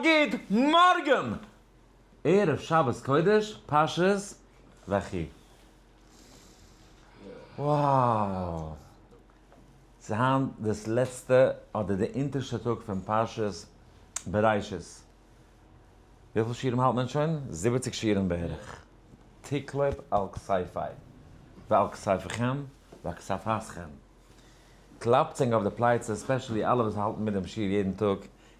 גוט מארגן! ערב שבת קודש פרשת ויחי. Wow! ס'איז היינט דאס לעצטע אדער די אונטערשטע טאג פון פרשת בראשית. וויפיל שיעורים האלט מען שוין? 70 שיעורים בערך. תקלופ על כתפי ועל כתפיכם ועל כתפתכם. קלאפטס ענק אויף די פלייצע, especially אלע וואס האלטן מיט דעם שיעור יעדן טאג,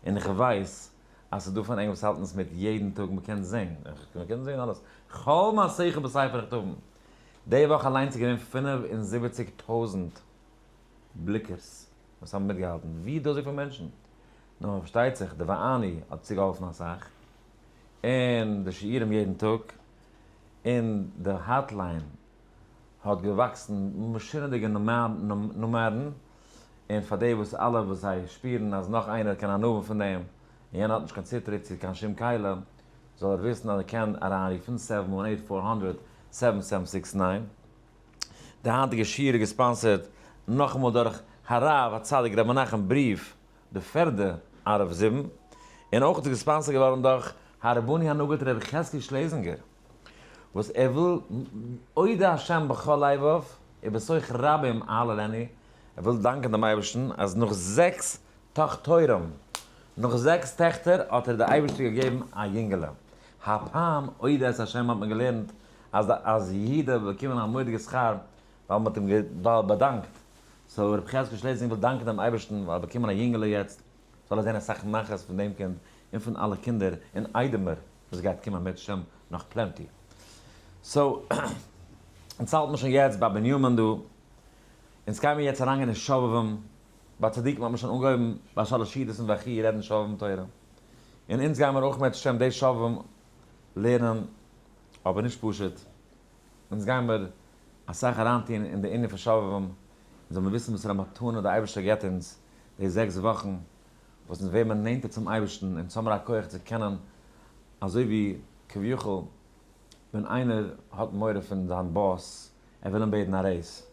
און איך ווייס אז ס'איז דא פון ענק וואס האלטן עס מיט יעדן טאג, מ'קען זען, מ'קען זען אלעס, כל מעשיך בספר נכתבים. די וואך אליינס איז געווען 75,000 בליקערס וואס האבן מיטגעהאלטן, ווי דא אזויפיל מענטשן? נו, פארשטייט זיך, די ואני האט צוגעהאלפן אסאך, און די שיעורים יעדן טאג, און די hotline האט געוואקסן משונה'דיגע נומערן, און פאר די וואס אלע וואס זיי שפירן אז נאך איינער קען הנאה האבן פון דעם, און יענער האט נישט קיין צוטריט צו קיין שום כלי, זאל ער וויסן אז ער קען אריינרופן seven one eight four hundred seven seven six nine. די היינטיגע שיעור איז געספאנסערט נאכאמאל דורך הרב הצדיק ר' מנחם בריעף די פערדע ערב זיבן, און אויך איז געספאנסערט געווארן דורך הרבני הנגיד ר' יחזקי שלעזינגער וואס ער וויל אודה השם בכל לבב ובתוך רבים אהללני, ער וויל דאנקען דעם אייבערשטן אז נאך זעקס טאכטורים, נאך זעקס טעכטער האט ער די אייבערשטער געגעבן א יונגעלע, הפעם אודה את השם האט מען געלערנט אז אז יהודה האט באקומען א מורא'דיגע שכר ווייל מען האט אים באדאנקט, so רבי חזקאל שלעזינגער וויל דאנקען דעם אייבערשטן ווייל ער האט באקומען א יונגעלע יעצט זאל ער זען אסאך נחת פון דעם קינד און פון אלע קינדער און איידעמער וואס גייט קומען אם ירצה השם נאך plenty. So אונז האלט מיר שוין יעצט ביי בנימין דא, אונז גיימיר יעצט אריינגיין אין שובבים, ביי צדיקים האט מען שוין אנגעהויבן ביי שלש סעודות און ויחי רעדן שובבים תורה, און אונז גיימיר אויך אם ירצה השם די שובבים לערנען, אבער נישט פשוט, אונז גיימיר אסאך אריינטוהן אין די ענין פון שובבים, אונז זאל מיר וויסן וואסערע מתנה די אייבערשטער געבט אונז די זעקס וואכן וואס אונז ווערן מיר נענטער צום אייבערשטן, אונז האמיר א כח צו קענען אזוי ווי כביכול ווען איינער האט מורא פון זיין boss, ער וויל אים בעטן א raise,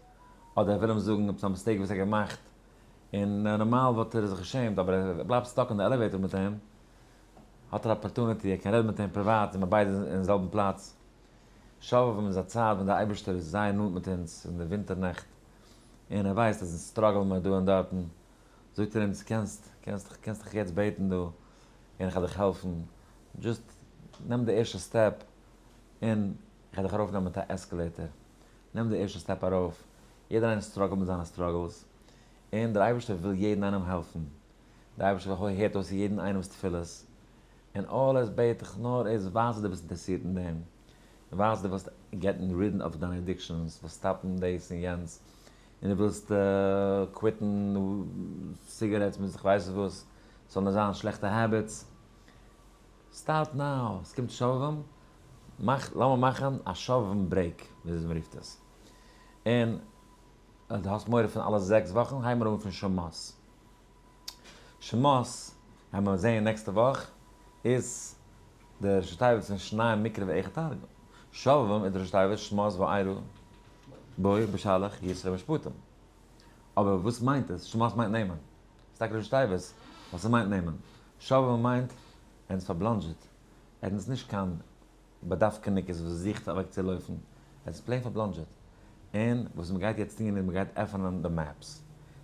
אדער ער וויל אים זאגן עפעס א mistake וואס ער האט געמאכט, און נארמאל וואלט ער זיך געשעמט, אבער ער בלייבט stuck אין די elevator מיט אים, האט ער opportunity, ער קען רעדן מיט אים פריוואט, זענען מיר ביידע אין זעלבן פלאץ. שובבים איז א צייט ווען דער אייבערשטער איז זייער נאנט מיט אונז אין די ווינטער נעכט, און ער ווייסט אז אונז struggle ן מיר דא און דארטן, זאגט ער אונז, קענסט, קענסט, קענסט דיך יעצט בעטן דא, און איך וועל דיך העלפן, just נעם די ערשטע step, און איך וועל דיך ארויפנעמען מיט א escalator, נעם די ערשטע step ארויף, יעדער איינער struggle ט מיט זיינע struggles, און דער אייבערשטער וויל יעדן איינעם העלפן, דער אייבערשטער הערט אויס יעדן איינעמ'ס תפילות, און אלעס בעט איך נאר איז ווייז אז דו ביסט אינטערעסירט אין דעם, ווייז אז דו ווילסט get rid of דיינע addictions, ווילסט stop ן דאס און יענץ, און דו ווילסט quit ן cigarettes מיט איך ווייס וואס, ס'זאל נישט זיין שלעכטע habits, start now, עס קומט שובבים, מאך, לאמיר מאכן א שובבים break, וויאזוי מען רופט עס, און אז דו האסט מורא פון אלע זעקס וואכן, הייב מיר אן פון שמות. שמות, וועלן מיר זעהן נעקסטע וואך, איז די ראשי תיבות פון שנים מקרא ואחד תרגום. שובבים איז די ראשי תיבות שמות וארא בא בשלח יתרו משפטים. אבער וואס מיינט עס? שמות מיינט נעמען. ס'איז טאקע ראשי תיבות, ווייל ס'מיינט נעמען. שובבים מיינט ער איז פארבלאנדזשעט. ער איז נישט קיין בדווקא'ניקעס וואס זוכט אוועקצולויפן. ער איז plain פארבלאנדזשעט. און וואס מ'גייט יעצט טון איז מ'גייט עפענען די maps.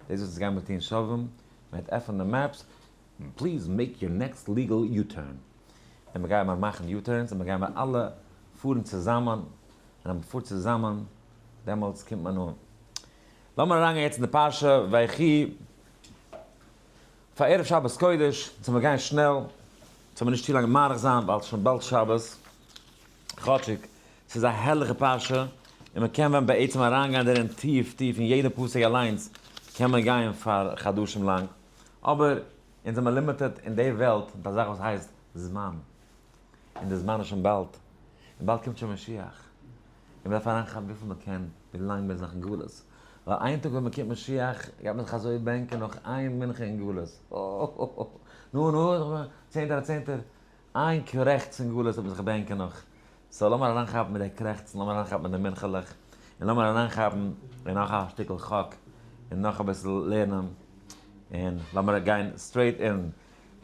דאס וואס אונז גיימיר טון שובבים, מ'גייט עפענען די maps, please make your next legal U-turn. און מ'גיימיר מאכן U-turns און מ'גיימיר אלע פארן צוזאמען, און אז מ'פארט צוזאמען דעמאלטס קומט מען אן. לאמיר אריינגיין יעצט אין די פרשה ויחי פאר ערב שבת קודש, זאל מיר גיין שנעל, זאל מיר נישט צו לאנג מאריך זיין ווייל ס'איז שוין באלד שבת, כאטשיג ס'איז א הערליכע פרשה און מ'קען ווען בעצם אריינגיין דערין טיף טיף אין יעדע פסוק אליינס קען מען גיין פאר חדשים לאנג, אבער אונז זעמיר limited אין די וועלט מיט א זאך וואס הייסט זמן, און די זמן איז שוין באלד, און באלד קומט שוין משיח, און מ'דארף אריינכאפן וויפיל מ'קען ווילאנג מ'איז נאך אין גלות, ווייל איין טאג ווען מ'קומט משיח גייט מען זיך אזוי בענקען נאך איין מנחה אין גלות, אהההה, נו נו, צענטער א צענטער, איין קרעכץ אין גלות וועט מען זיך בענקען נאך, so לאמיר אריינכאפן מיט די קרעכצן, לאמיר אריינכאפן מיט די מנחה'לעך, און לאמיר אריינכאפן אין נאך א שטיקל חק, און נאך אביסל לערנען, און לאמיר גיין straight אין.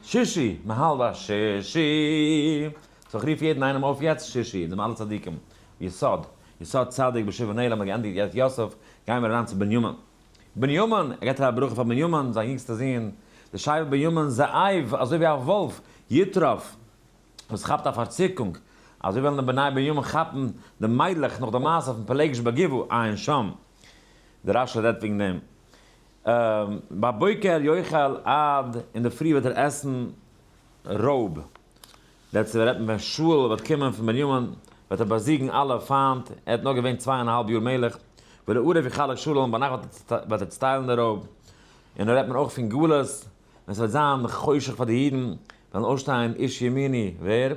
שישי, מען האלט ביי שישי, so איך רוף יעדן איינעם אויף יעצט שישי, זענען אלע צדיקים, יסוד, יסוד צדיק בשבעה נעלם האט געענדיגט יעצט יוסף, גייען מיר אריין צו בנימין. בנימין, ער געבט א ברכה פאר בנימין, זיין יונגסטע זון, די שבט בנימין זאב, אזוי ווי א וואלף, יטרף, וואס כאפט א פארציקונג, אזוי וועלן די בני בנימין כאפן די מיידלעך נאך די מעשה פון פלגש בגבעה, עיין שם. די רש"י רעדט וועגן דעם. בבוקר יאכל עד, אינדערפרי וועט ער עסן רויב. דערצו רעדט מען ווען שאול וועט קומען פון בנימין וועט ער באזיגן אלע פיינט, ער האט נאר געווען צוויי און א האלב יאר מלך, ולערב יחלק שלל און ביינאכט וועט ער צוטיילן די רויב. און דא רעדט מען אויך פון גלות, ווען ס'וועט זיין חושך פאר די אידן, וועלן אויפשטיין איש ימיני, ווער?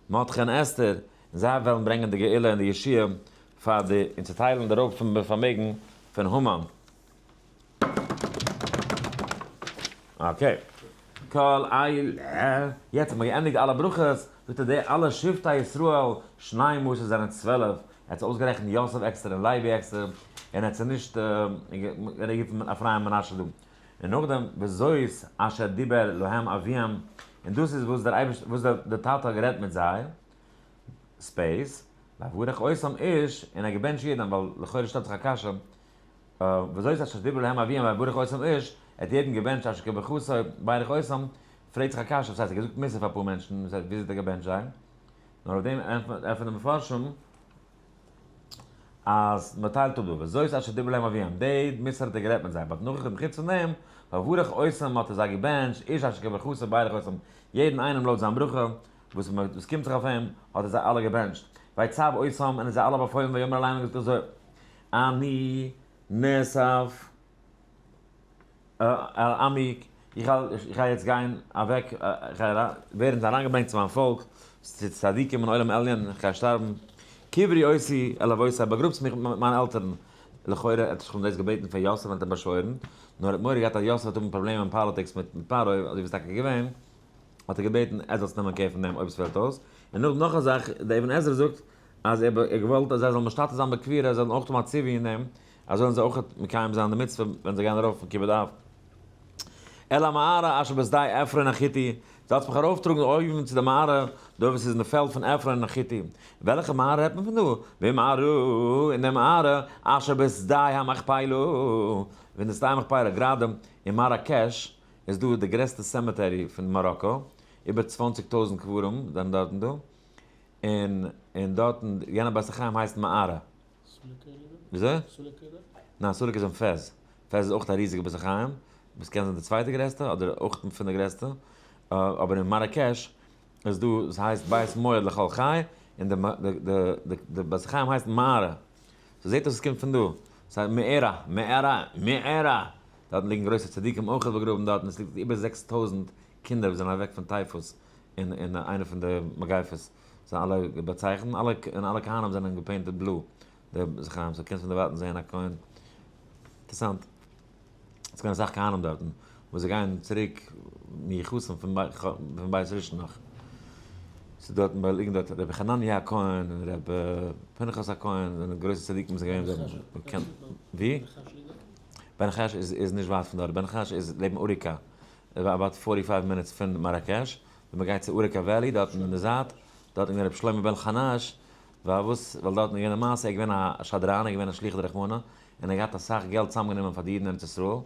מרדכי און אסתר, און זיי וועלן ברענגען די גאולה און די ישועה פאר די, און צוטיילן די רויב פון פארמעגן פון המן. okay. כל אלה, יעצט האט מען געענדיגט אלע ברכות, זאגט ער די אלע שבטי ישראל, שנים עשר זענען 12, ער האט זיי אויסגערעכנט יוסף עקסטער און לוי עקסטער, און ער האט זיי נישט גערופן אפרים מנשה דא. און נאכדעם וזאת אשר דיבר להם אביהם, און דאס איז וואס דער אייבערשטער וואס דער טאטע האט גערעדט מיט זיי, space, ויברך אותם איש, און ער האט געבענטשט יעדעם, ווייל לכאורה שטעלט זיך א קשיא, וזאת אשר דיבר להם אביהם ויברך אותם איש, ער האט יעדן געבענטשט אשר כברכתו ברך אותם, פרעגט זיך א קשיא, וואס הייסט ער האט געזאגט מוסר פאר אפאר מענטשן, וואס הייסט וויאזוי האט ער געבענטשט זיי? נאר אויף דעם ענטפערן די מפרשים אז מען טיילט אפ דא, וזאת אשר דיבר להם אביהם, די מוסר האט ער גערעדט מיט זיי, but נאכדעם חוץ פון דעם, ויברך אותם האט ער זיי געבענטשט, איש אשר כברכתו ברך אותם, יעדן איינעם לויט זיין ברכה וואס קומט זיך אויף אים, האט ער זיי אלע געבענטשט, ויצו אותם און ער האט זיי אלע באפוילן ויאמר אליהם און געזאגט אזוי, אני נאסף אל עמי, איך גיי יעצט גיין אוועק, איך גיי ווערן אריינגעברענגט צו מיין פאלק, צו צדיקים אין עולם עליון, איך גיי שטארבן, קברו אותי אל אבותי, באגראבטס מיך מיט מיינע עלטערן, לכאורה האט זיך דאס געבעטן פאר יוסף ווען ער האט אים באשוואוירן, נאר ער האט מורא געהאט אז יוסף וועט האבן פראבלעמען אין politics מיט פרעה, אזוי ווי עס איז טאקע געווען, האט ער געבעטן ער זאל עס נעמען care פון דעם אויב עס פעלט אויס, און נאך נאך א זאך, דער אבן עזרא זאגט אז ער האט געוואלט אז זיי זאלן משתתף זיין בקבירה, זיי זאלן אויך האבן א ציווי אין דעם, אזוי וועלן זיי אויך מקיים זיין די מצוה ווען זיי גייען ארויף פון כיבוד אב. אל המערה אשר בשדה עפרון החתי, זאלסט מיך ארויפטראגן אויבן צו די מערה, דא וואס איז אין די פעלד פון עפרון החתי. וועלכע מערה רעדט מען פון דא? במערה, אין די מערה אשר בשדה המכפלה, ווען די שדה המכפלה, גראדע אין מאראקעש איז דא די גרעסטע cemetery פון מאראקא, איבער 20,000 קברים זענען דארטן דא, און דארטן, יענע בית החיים הייסט מערה. וויאזוי? ניין, סולוק איז אין פעז. פעז איז אויך א ריזיגע בית החיים, וואס קען זיין די צווייטע גרעסטע, אדער אויך פון די גרעסטע. אבער אין מאראקעש איז דא, עס הייסט בית מועד לכל חי, און די בית החיים הייסט מערה. ס'זעט אויס עס קומט פון דא. ס'הייסט מערה, מערה, מערה. דארטן ליגן גרויסע צדיקים אויך באגראבן דארטן, עס ליגט איבער 6000 קינדער וואס זענען אוועק פון טייפוס אין איינע פון די מגיפות, זיי אלע באצייכנט, אלע און אלע כהנים זענען גע painted blue, די זכרים, so קענסט פון דערווייטן זעהן א כהן, אינטערעסאנט, עס געווען אסאך כהנים דארטן, וואס זיי גייען צוריק מיוחסים פון בית ראשון נאך, ס'איז דארטן ביי ליגן דארט רבי חנניה הכהן און רבי פנחס הכהן, זענען גרויסע צדיקים וואס זענען געווען דארט, ווי? בן חש איז נישט ווייט פון דארט, בן חש איז לעבן אוריקא, about 45 minutes פון מאראקעש, ווען מען גייט צו אוריקא valley דארטן אין די זייט, דארט איז געווען רבי שלמה בן חנש, פארוואס? ווייל דארטן איז געווען א מעשה, ער איז געווען א שדרן, ער איז געווען א שליח דרחמנא, און ער האט געהאט אסאך געלט צוזאמגענומען פאר די אידן אין ארץ ישראל,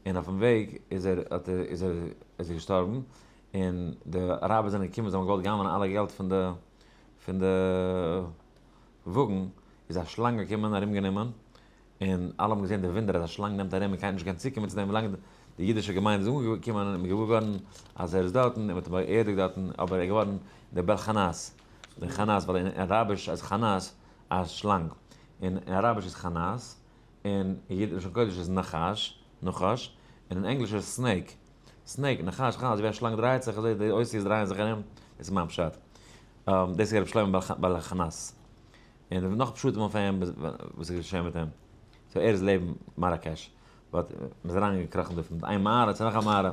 און אויפן וועג איז ער האט ער איז ער איז ער געשטארבן, און די אראבער זענען געקומען זיי האבן געוואלט גנב'נען אלע געלט פון די פון די וואגן, איז א שלאנג געקומען ארומגענומען און אלע האבן געזען די וואונדער אז א שלאנג נעמט ארום און קיינער נישט געקענט צוקומען צו דעם ווילאנג די אידישע געמיינדע איז אנגעקומען און מ'איז געוואר געווארן אז ער איז דארטן און מ'האט אים באערדיגט דארטן, אבער ער איז געווארן דער בעל חנס, דער חנס ווייל אין אראביש איז חנס א שלאנג, און אין אראביש איז חנס, און אין לשון קודש איז נחש, נחש, און אין ענגליש איז snake, snake, נחש, חנס, ווי א שלאנג דרייעט זיך אזוי די אותיות דרייען זיך ארום, דאס איז מיין פשט. דאס איז רבי שלמה בעל חנס. און נאך פשטים אויף אים וואס איז געשען מיט אים. so ער איז לעבן מאראקעש. but מ'איז אריינגעקראכן דא פון איין מערה צו נאך א מערה.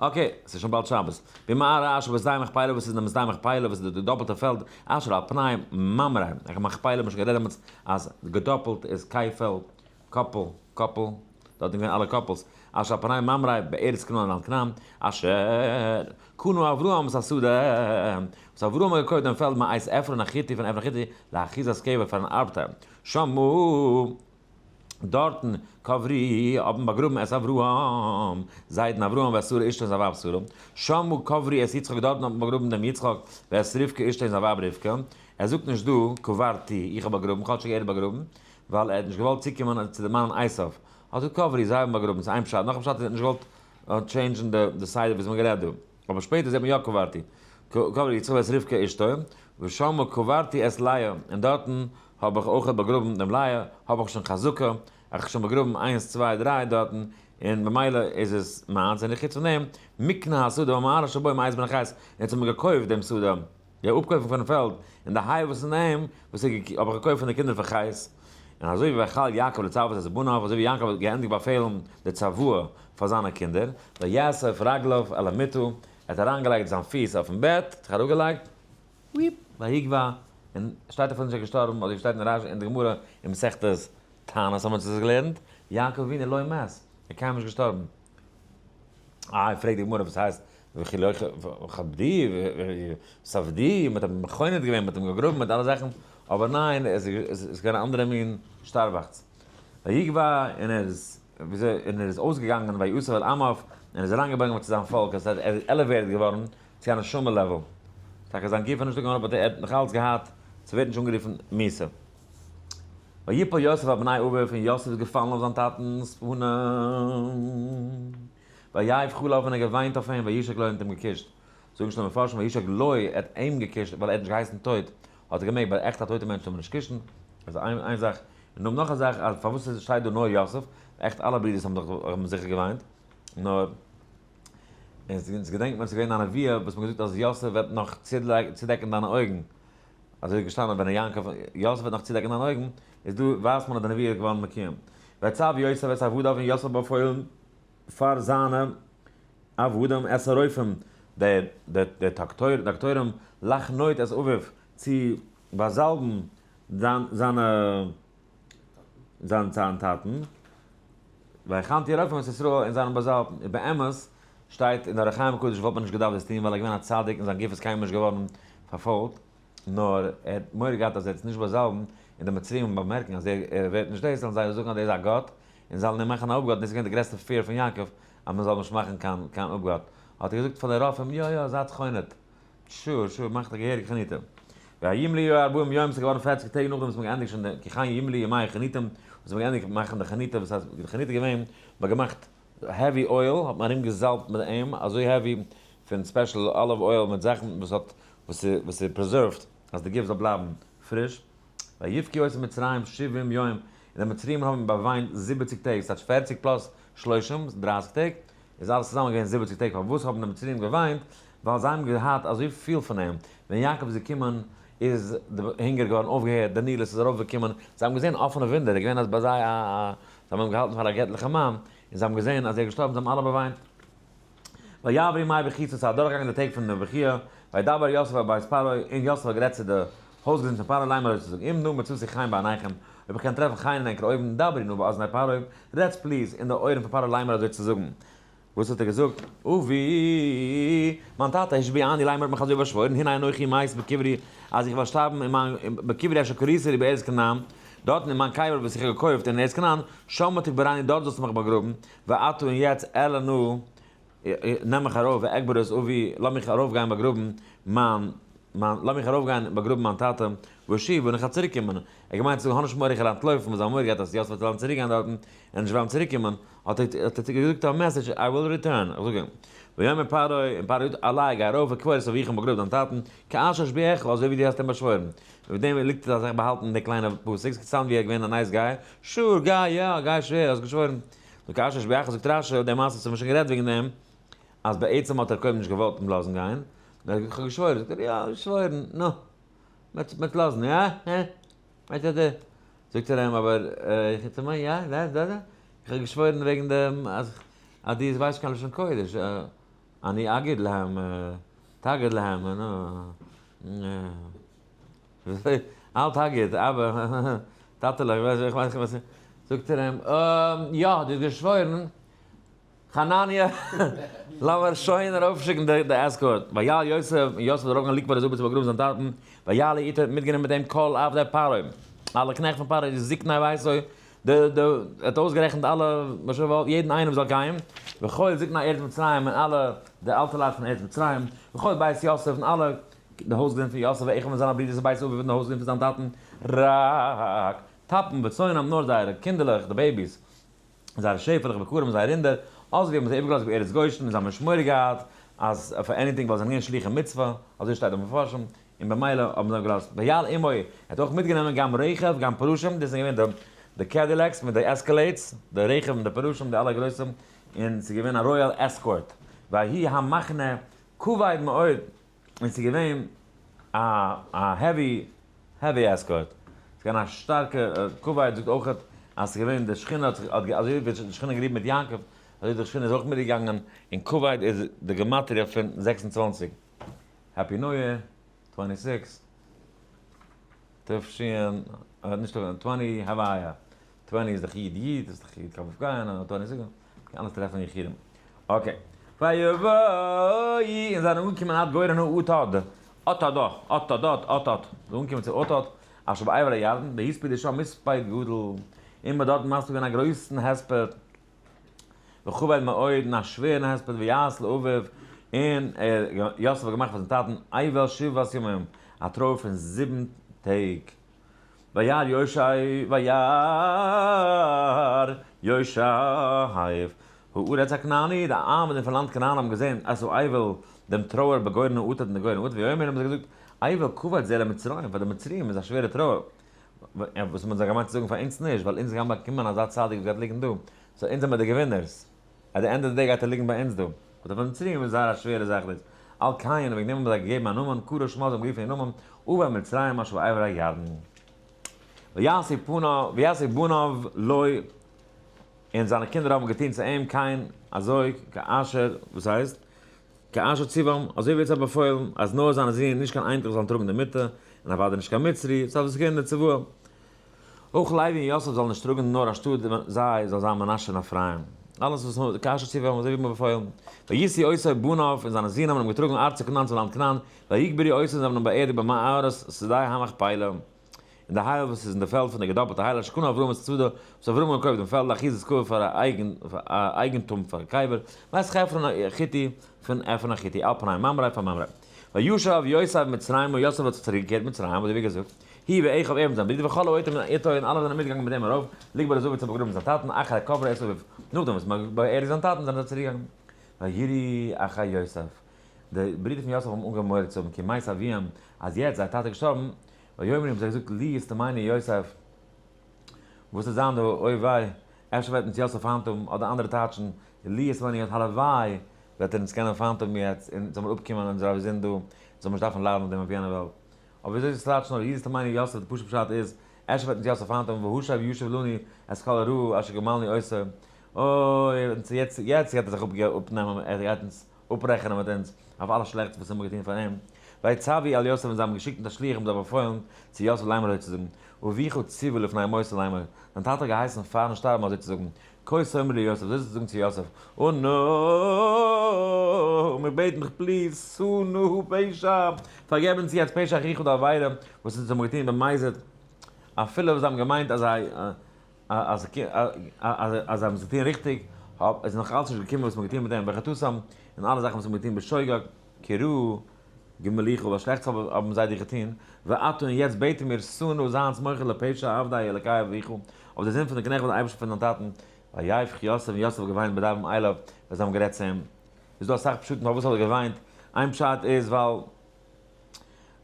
okay, ס'איז שוין באלד שבת. במערה אשר בשדה המכפלה וואס איז אין די שדה המכפלה וואס איז די דאפלטע פעלד אשר על פני ממרא. איך מכפלה האט מען שוין גערעדט דעמאלטס אז געדאפלט איז כפל, couple, couple, דארט זענען געווען אלע couples. אשר על פני ממרא בארץ כנען לאנד כנען, אשר קנה אברהם את השדה, וואס אברהם האט געקויפט דעם פעלד מאת עפרון החתי פון עפרון החתי לאחוזת קבר פאר אן ארבטייל, שמה דארטן קברו האט מען באגראבן את אברהם, זיידן אברהם ואת שרה אשתו און זיין ווייב שרה, שמה קברו את יצחק דארטן האט מען באגראבן דעם יצחק ואת רבקה אשתו און זיין ווייב רבקה, ער זאגט נישט דא קברתי איך האב באגראבן כאטשיג ער האט באגראבן, ווייל ער האט נישט געוואלט צוקומען צו דערמאנען עשיו, האט ער קברו זיי האבן באגראבן, ס'איז איין פשט, נאך א פשט איז ער האט נישט געוואלט change ן די סדר וואס מ'האט גערעדט דא, אבער שפעטער זעט מען יא קברתי, קברו יצחק ואת רבקה אשתו, ושמה קברתי את לאה, און דארטן האב איך אויכעט באגראבן דעם לאה, האב איך שוין חזקה, איך האב שוין באגראבן איינס צוויי דריי דארטן, און במילא איז עס מיינס, און חוץ פון דעם, מקנה השדה והמערה שבו מאת בני חת, און יעצט האט מען געקויפט דעם שדה, די אפקויפן פונעם פעלד, און די היי וואס אין אים, וואס איך האב איך געקויפט פון די קינדער פון חת. און אזוי ווי ויכל יעקב לצוות את בניו, אזוי ווי יעקב האט געענדיגט באפעלן די צוואה פאר זיינע קינדער, ויאסף רגליו אל המיטה, ער האט אריינגעלייגט זיין פיס אויפן בעט, זיך אראפגעלייגט, ויפ, ויגווע, און שטייט אפילו נישט ער איז געשטארבן, אזוי ווי שטייט אין רש"י אין די גמרא אין מסכת תענית האבן אונז עס געלערנט, יעקב אבינו לא מת, ער איז קיינמאל נישט געשטארבן. איי, פרעגט די גמרא, וואס הייסט וכי לא כבדי ספדי, מען האט אים מחונן געווען, מען האט אים געגראבן מיט אלע זאכן, אבער ניין, עס איז געווען א אנדערע מין שטארבאכץ. ויגווע, און ער איז, וויאזוי, און ער איז אויסגעגאנגען ויאסף אל עמיו, און ער איז אריינגעברענגט געווארן צו זיין פאלק, עס הייסט ער איז elevated געווארן צו א נשמה level. טאקע זיין גוף איז נישטא געווארן אבער ער האט נאך אלץ געהאט, ס'ווערט נישט אנגערופן מיתה. ויפל יוסף על פני אביו, און יוסף איז געפאלן אויף זיין טאטנ'ס פנים. ויבך עליו און ער האט געוויינט אויף אים, וישק לו און האט אים געקושט. זאגן שוין מפרשים וישק לו ער האט אים געקושט ווייל ער האט נישט געהייסן טויט, האט ער געמעגט, ווייל עכט א טויטע מענטש טאר מען נישט קושן, איז איין זאך, און נאך א זאך אז פארוואס עס שטייט דא נאר יוסף, עכט אלע ברידערס האבן דאך האבן זיכער געוויינט, נאר אונז געדענקט מען עס איז געווען א נבואה וואס מען האט געזאגט אז יוסף וועט נאך צודעקן דיינע אויגן, אזוי איז געשטאנען ווען יעקב יוסף וועט נאך צודעקן דיינע אויגן, איז דא ווייזט מען אז די נבואה איז געווארן מקוים. ויצו יוסף את עבדיו און יוסף האט באפוילן פאר זיינע עבדים את הרופאים, די דאקטוירים, לחנוט את אביו, צו באזאלבן זיינע זיין טאטן, ויחנטו הרופאים את ישראל און זיי האבן באזאלבן. און באמת שטייט אין אור החיים הקדוש וואלט מען נישט געדארפט דאס טון ווייל ער איז געווען א צדיק און זיין גוף איז קיינמאל נישט געווארן פארפוילט, נאר ער האט מורא געהאט אז ער וועט עס נישט באזאלבן און די מצריים וועלן באמערקן אז ער ווערט נישט דאס וועלן זיי זאגן אז דער איז א גאט און זיי וועלן אים מאכן א אפגאט און דאס איז געווען די גרעסטע fear פון יעקב אז מען זאל נישט מאכן קיין קיין אפגאט האט ער געזאגט פאר די רופאים יא יא זייטס חונט sure sure מאכט א געהעריגע חניטה וימלאו ארבעים יום ס'איז געווארן פערציג טעג נאכדעם וואס מ'האט געענדיגט שוין די כי כן ימלאו ימי חניטתם וואס מ'האט געענדיגט מאכן די חניטה וואס הייסט די חניטה איז געווען מ'האט געמאכט heavy oil האט מען ארום געזאלבט מיט אים אזוי heavy פון special olive oil מיט זאכן וואס האט וואס איז וואס איז preserved אז די גוף זאל בלייבן פריש. ויבכו אותו מצרים שבעים יום, און די מצריים האבן אים באוויינט זיבעציג טעג, ס'טייטש פערציג plus שלושים, דרייסיג טעג, איז אלעס צוזאמען געווען זיבעציג טעג, פארוואס האבן די מצריים געוויינט? ווייל זיי האבן געהאט אזוי פיל פון אים, ווען יעקב איז געקומען איז די הונגער געווארן אויפגעהערט, די נילוס איז ארויפגעקומען, זיי האבן געזען אפענע וואונדער, איז געווען אז ביי זיי א א, זיי האבן אים געהאלטן פאר א געטליכע מאן, און זיי האבן געזען אז ער איז געשטארבן, זיי האבן אלע באוויינט. ויעברו ימי בכיתו, ס'איז אדורכגעגאנגען די טעג פון די בכיה, וידבר יוסף אל בית פרעה, און יוסף האט גערעדט צו די הויזגעזינד פון פרעה לאמר אזוי צו זאגן, אם נא מצאתי חן בעיניכם, אויב איך קען טרעפן חן אין ענקער אויגן, דברו נא באזני פרעה, רעדטס please אין די אויערן פון פרעה לאמר אזוי צו זאגן. וואס האט ער געזאגט? אבי, מיין טאטע, השביעני לאמר האט מיך אזוי באשוואוירן, הנה אנכי מת בקברי, אז איך וועל שטארבן אין מיין, בקברי אשר קרית לי בארץ כנען, דארטן אין מיין קבר וואס איך האב געקויפט אין ארץ כנען, שמה תקברני, דארט זאלסטו מיך באגראבן, ועתה און יעצט אעלה נא, נעם מיך ארויף, ואקברה את אבי, לאז מיך ארויפגיין באגראבן מיין, מיין, לאז מיך ארויפגיין באגראבן מיין טאטע, ואשוב, און איך וועל צוריקקומען. ער האט געמיינט צו זאגן, האב נישט מורא איך וועל אנטלויפן, וואס זיין מורא געהאט אז יוסף וועט וועלן צוריקגיין דארטן, און נישט וועלן צוריקקומען, האט ער האט ער געזאגט א message, I will return, איך זאג אים, ויאמר פרעה, און פרעה האט געזאגט, עלה, גיי ארויף, וקבור את אביך און באגראב דיין טאטן, כאשר השביעך, אזוי ווי דו האסט אים באשוואוירן. און מיט דעם ליגט עס אזאך באהאלטן אין די קליינע פסוק, ס'קוקט אויס ווי ער איז געווען א nice guy, sure, גיי, יא, גיי שווער, האסט געשוואוירן. נו כאשר השביעך זאגט רש"י, די מעשה וואס האבן שוין גערעדט וועגן דעם, אז בעצם האט ער קודם נישט געוואלט אים לאזן גיין, נאר ער האט געזאגט איך האב געשוואוירן, זאגט ער יא, געשוואוירן, נו, מ'וועט מ'וועט לאזן, יא, הע, מ'וועט יא, זאגט ער אים אבער, איך האב יא, יא, יא, איך האב געשוואוירן וועגן דעם אז אז דו ווייסט קיין לשון קודש, אני אגיד להם, תגיד להם, נו, אל תגיד, אבא, טאטעלע, איך ווייס, איך ווייס, זאגט ער אים, יא, דו האסט געשוואוירן. חנניה, לאמיר שוין ארויפשיקן די escort. ויעל יוסף, און יוסף איז ארויפגעגאנגען לקבור את אביו צו באגראבן זיין טאטן, ויעלו איתו האט מיטגענומען מיט אים כל עבדי פרעה, אלע קנעכט פון פרעה, זקני ביתו, די די ער האט אויסגערעכנט אלע משאבים יעדן איינעם זאל גיין, וכל זקני ארץ מצרים און אלע די אלטע לייט פון ארץ מצרים, וכל בית יוסף און אלע די הויזגעזינד פון יוסף ואחיו און זיינע ברידערס ובית אביו און די הויזגעזינד פון זיין טאטן, רק טפם וצאנם נאר זייערע קינדערלעך די babies, און זייערע שעפעלעך ובקרם און זייער רינדער, עזבו האבן זיי איבערגעלאזט בארץ גושן און זיי האבן נישט מורא געהאט אז פאר anything ווייל זיי זענען געווען שלוחי מצוה, אזוי שטייט אין מפרשים, און במילא האבן זיי געלאזט ויעל עמו, ער האט אויך מיטגענומען גם רכב גם פרשים, דאס זענען געווען די Cadillacs מיט די Escalades, די רכב און די פרשים די אלע גרויסע, און ס'איז געווען א royal escort, ויהי המחנה כבד מאוד, און ס'איז געווען א א heavy heavy escort, ס'איז געווען א שטארקע, כבד זאגט אויך אז ס'איז געווען די שכינה האט זיך אזוי ווי די שכינה געליבט מיט יעקב, אזוי די שכינה איז אויך מיטגעגאנגען, און כבד איז די גמטריא פון 26. Happy New Year, twenty six, תש, נישט twenty הוויה, twenty איז דאך יוד יוד, איז דאך יוד כף גיין, און twenty six, קען אלעס טרעפן יחידים. Okay. ויבואו, און זיי זענען אנגעקומען עד גורן האטד, אטד, אטד, אטד, זיי אנגעקומען צו אטד, אשר בעבר הירדן, והספידו שם מספד גדול, און מ'האט דארט מספיד געווען א גרויסן הספד. וכבד מאוד, און א שווערן הספד ויעש לאביו, און ער, יוסף האט געמאכט פאר זיין טאטן אבל שבעת ימים, א טרויער פון זיבן טעג. וירא יושב, וירא יושב הארץ הכנעני, די איינוואוינער פון לאנד כנען האבן געזען את האבל, דעם טרויער בגורן האטד אין די גורן האטד, ויאמרו האבן זיי געזאגט, אבל כבד זה למצרים, פאר די מצריים איז א שווערע טרויער. וואס האט מען זיי געמיינט צו זאגן פאר אונז נישט, ווייל אונז גייען באקומען אזא צדיק וואס גייט ליגן דא, so אונז זעמער די געווינערס, at the end of the day גייט ער ליגן ביי אונז דא, but אויף מצרים איז זייער א שווערע זאך דאס, על כן וועגן דעם האבן זיי געגעבן א נאמען, קרא שמו זיי האבן גערופן איר נאמען, אבל מצרים אשר בעבר הירדן. ויעשו פניו ויעשו בניו לו, און זיינע קינדער האבן געטון צו אים כן אזוי כאשר, וואס הייסט? כאשר ציוום, אזוי ווי ער האט זיי באפוילן, אז נאר זיינע זין, נישט קיין אייניקלעך זאלן טראגן די מיטה, און אוודאי נישט קיין מצרי, סא דאס איז געווען די צוואה. אויך לוי און יוסף זאלן נישט טראגן, נאר אנשטאט זיי זאל זיין מנשה און אפרים. אלעס וואס נאר כאשר ציוום, אזוי ווי מ'האט באפוילן. וישאו אותו בניו, און זיינע זין האבן אים געטראגן ארצה כנען צום לאנד כנען, ויקברו אותו, און זיי האבן אים באערדיגט במערת שדה המכפלה. אין די הייל וואס איז אין די פעלד פון די געדאפלטע הייל אשר קנה אברהם את השדה, וואס אברהם האט געקויפט דעם פעלד לאחוזת קבר פאר א אייגנטום פאר קבר, מאת עפרון החתי, פון עפרון החתי, על פני ממרא פאר ממרא. וישב יוסף מצרימה, יוסף האט זיך צוריק געקערט מצרים, אזוי ווי געזאגט, הוא ואחיו ער מיט זיין ברודער וכל העולים איתו און אלע זענען מיטגעגאנגען מיט אים ארויף, לקבור את אביו צו באגראבן זיין טאטן, אחרי קברו את אביו, נאכדעם וואס מען האט באערדיגט זיין טאטן זענען זיי צוריק געגאנגען. ויראו אחי יוסף, די ברידער פון יוסף האבן אנגעהויבן מורא צו האבן, כי מת אביהם, אז יעצט זייער טאטע איז געשטארבן, ויאמרו האבן זיי געזאגט לו ישטמנו יוסף, וואס וועט זיין דא, אוי וויי, אפשר וועט אונז יוסף פיינט האבן, אדער אנדערע טייטשן, לו ישטמנו יוסף, הלוואי וועט ער אונז קענען פיינט האבן יעצט, און זאל מיר אפקומען אונזער זינד דא, זאל מיר נישט דארפן ליידן אויף דעם אויף יענע וועלט. אבער וויאזוי דאס טייטשן לו ישטמנו יוסף, די פשוט פשט איז, אפשר וועט אונז יוסף פיינט האבן, והשב ישיב לנו את כל הרעה אשר גמלנו אותו, אוי, יעצט יעצט גייט ער זיך אפנעמען, ער גייט אונז אפרעכענען מיט אונז אויף אלע שלעכטס וואס האבן געטון פאר אים. ויצוו אל יוסף און זיי האבן געשיקט מיט א שליח און זיי באפוילן צו יוסף לאמר אזוי צו זאגן, אביך ציוה לפני מותו לאמר, דיין טאטע האט געהייסן פארן שטארבן אזוי צו זאגן, כה תאמרו ליוסף, אזוי זאלסטו זאגן צו יוסף, אנא, מיר בעטן דיך please, שא נא פשע, פארגעב אונז יעצט פשע אחיך די עבירה וואס אונז האבן געטון במזיד, אפילו וואס זיי האבן געמיינט אז זיי אז זיי האבן עס געטון ריכטיג, איז נאך אלץ נישט געקומען וואס מ'האט געטון מיט דעם בחטאתם, און אלע זאכן וואס מ'האט געטון בשוגג, כי רעה גמלוך, ווייל שלעכטס האבן זיי דיר געטון, ועתה און יעצט בעטן מיר, שא נא זיי אונז מוחל לפשע עבדי אלקי אביך, אויף די זינד פון די קנעכט פון די אייבערשטן פון דיין טאטן, ויבך יוסף און יוסף האט געוויינט בדברם אליו, ווען זיי האבן גערעדט צו אים. איז דא אסאך פשטים פארוואס האט ער געוויינט, איין פשט איז ווייל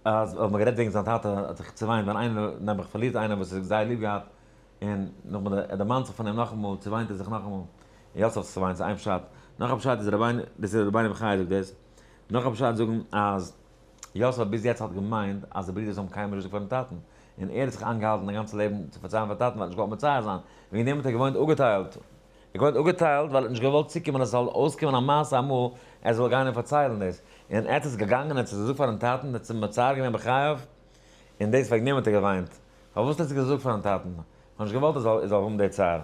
אז האט מען גערעדט וועגן זיין טאטע האט זיך צעוויינט ווען איינער נעבעך פארלירט איינעם וואס ער האט זייער ליב געהאט, און נאכדעם ער דערמאנט זיך פון אים נאכאמאל צעוויינט ער זיך נאכאמאל, און יוסף האט זיך צעוויינט, ס'איז איין פשט, נאך א פשט איז רבינו, דאס איז רבינו בחיי זאגט דאס, נאך א פשט זאגן אז יוסף ביז יעצט האט געמיינט אז די ברידערס האבן קיינמאל נישט געזאגט פארן טאטן, און ער האט זיך איינגעהאלטן די גאנצע לעבן צו פארציילן פארן טאטן ווייל ער האט נישט געוואלט מצער זיין, וועגן דעם האט ער געוואוינט אפגעטיילט, ער האט געוואוינט אפגעטיילט ווייל ער האט נישט געוואלט צוקומען אז עס זאל אויסקומען א מעשה אמאל ער זאל גיין און פארציילן דאס, און ער האט עס געגאנגען און האט עס געזאגט פארן טאטן, און האט עס מצער געווען בחייו, און דאס וועגן דעם האט ער געוויינט. פארוואס האט ער עס געזאגט פארן טאטן? כ'האב נישט געוואלט ער זאל האבן די צער.